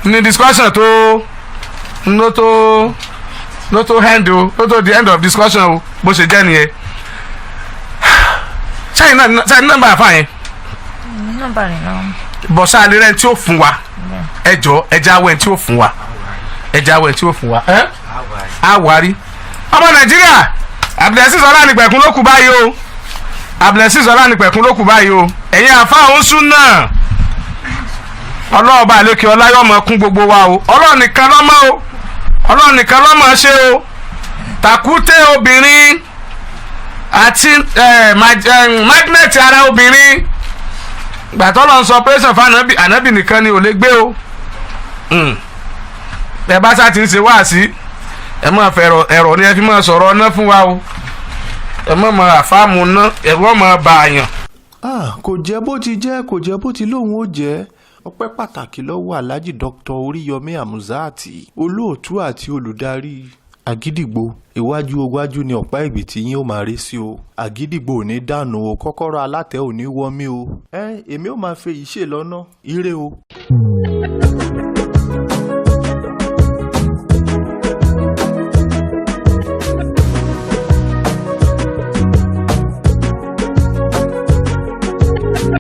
ni discussion tó ló tó ló tó end o, ló tó the end of discussion o. Bó ṣe jẹ́ nìyẹn. Sẹ́yìn náà, sẹ́yìn nọ́mbà àfa yẹn? Nọ́mbà rẹ̀ náà. Bọ̀ sáà lè rẹ́ tí ó fún wa. Ẹ jọ, ẹ jáwọ́ ẹ tí ó fún wa, ẹ jáwọ́ ẹ tí ó fún wa. Ẹ á wárí ọmọ Nàìjíríà. Abdulaziz Ọlánìpẹ̀kun ló kù báyìí o, Abdulaziz Ọlánìpẹ̀kun ló kù báyìí o. Ẹ̀yin àfa òun sún náà, ọlọ́ọ̀bá àlékè ọláyọ̀mọ̀ kún gbogbo wa o. Ọlọ́ọ̀ nìkan lọ́mọ o, Ọlọ́ọ̀ nìkan lọ́mọ ṣe o. Tàkúté obìnrin àti magnet ara obìnrin, gbàtọ́ lọ́n sọ operation fún ànábì, ànábì nìkan ni ò lè gbé o. Ẹ bá sá ti ń ṣe wáàsí, ẹ máa fẹ́ ẹ̀rọ ni ẹ fi máa sọ̀rọ̀ ọ̀nà fún wa o. Ẹ má máa àfáàmù ná, ẹ̀rọ máa bà àyàn. Ah, kò jẹ́ bó ti jẹ́, kò jẹ́ bó ti lóun ó jẹ́. Ọpẹ́ pàtàkì lọ́wọ́ Alhaji Dr. Oríyọmí Hamzat, olóòtú àti olùdarí. Àgídìgbo, iwájú iwájú ni ọ̀pá ìgbì tí yín ó máa rí sí o. Àgídìgbo ò ní dànù o, kọ́kọ́rọ́ alátẹ ò ní wọ́ mí o. Ẹ èmi ò máa fẹ́ yìí ṣe lọ́nà ire o.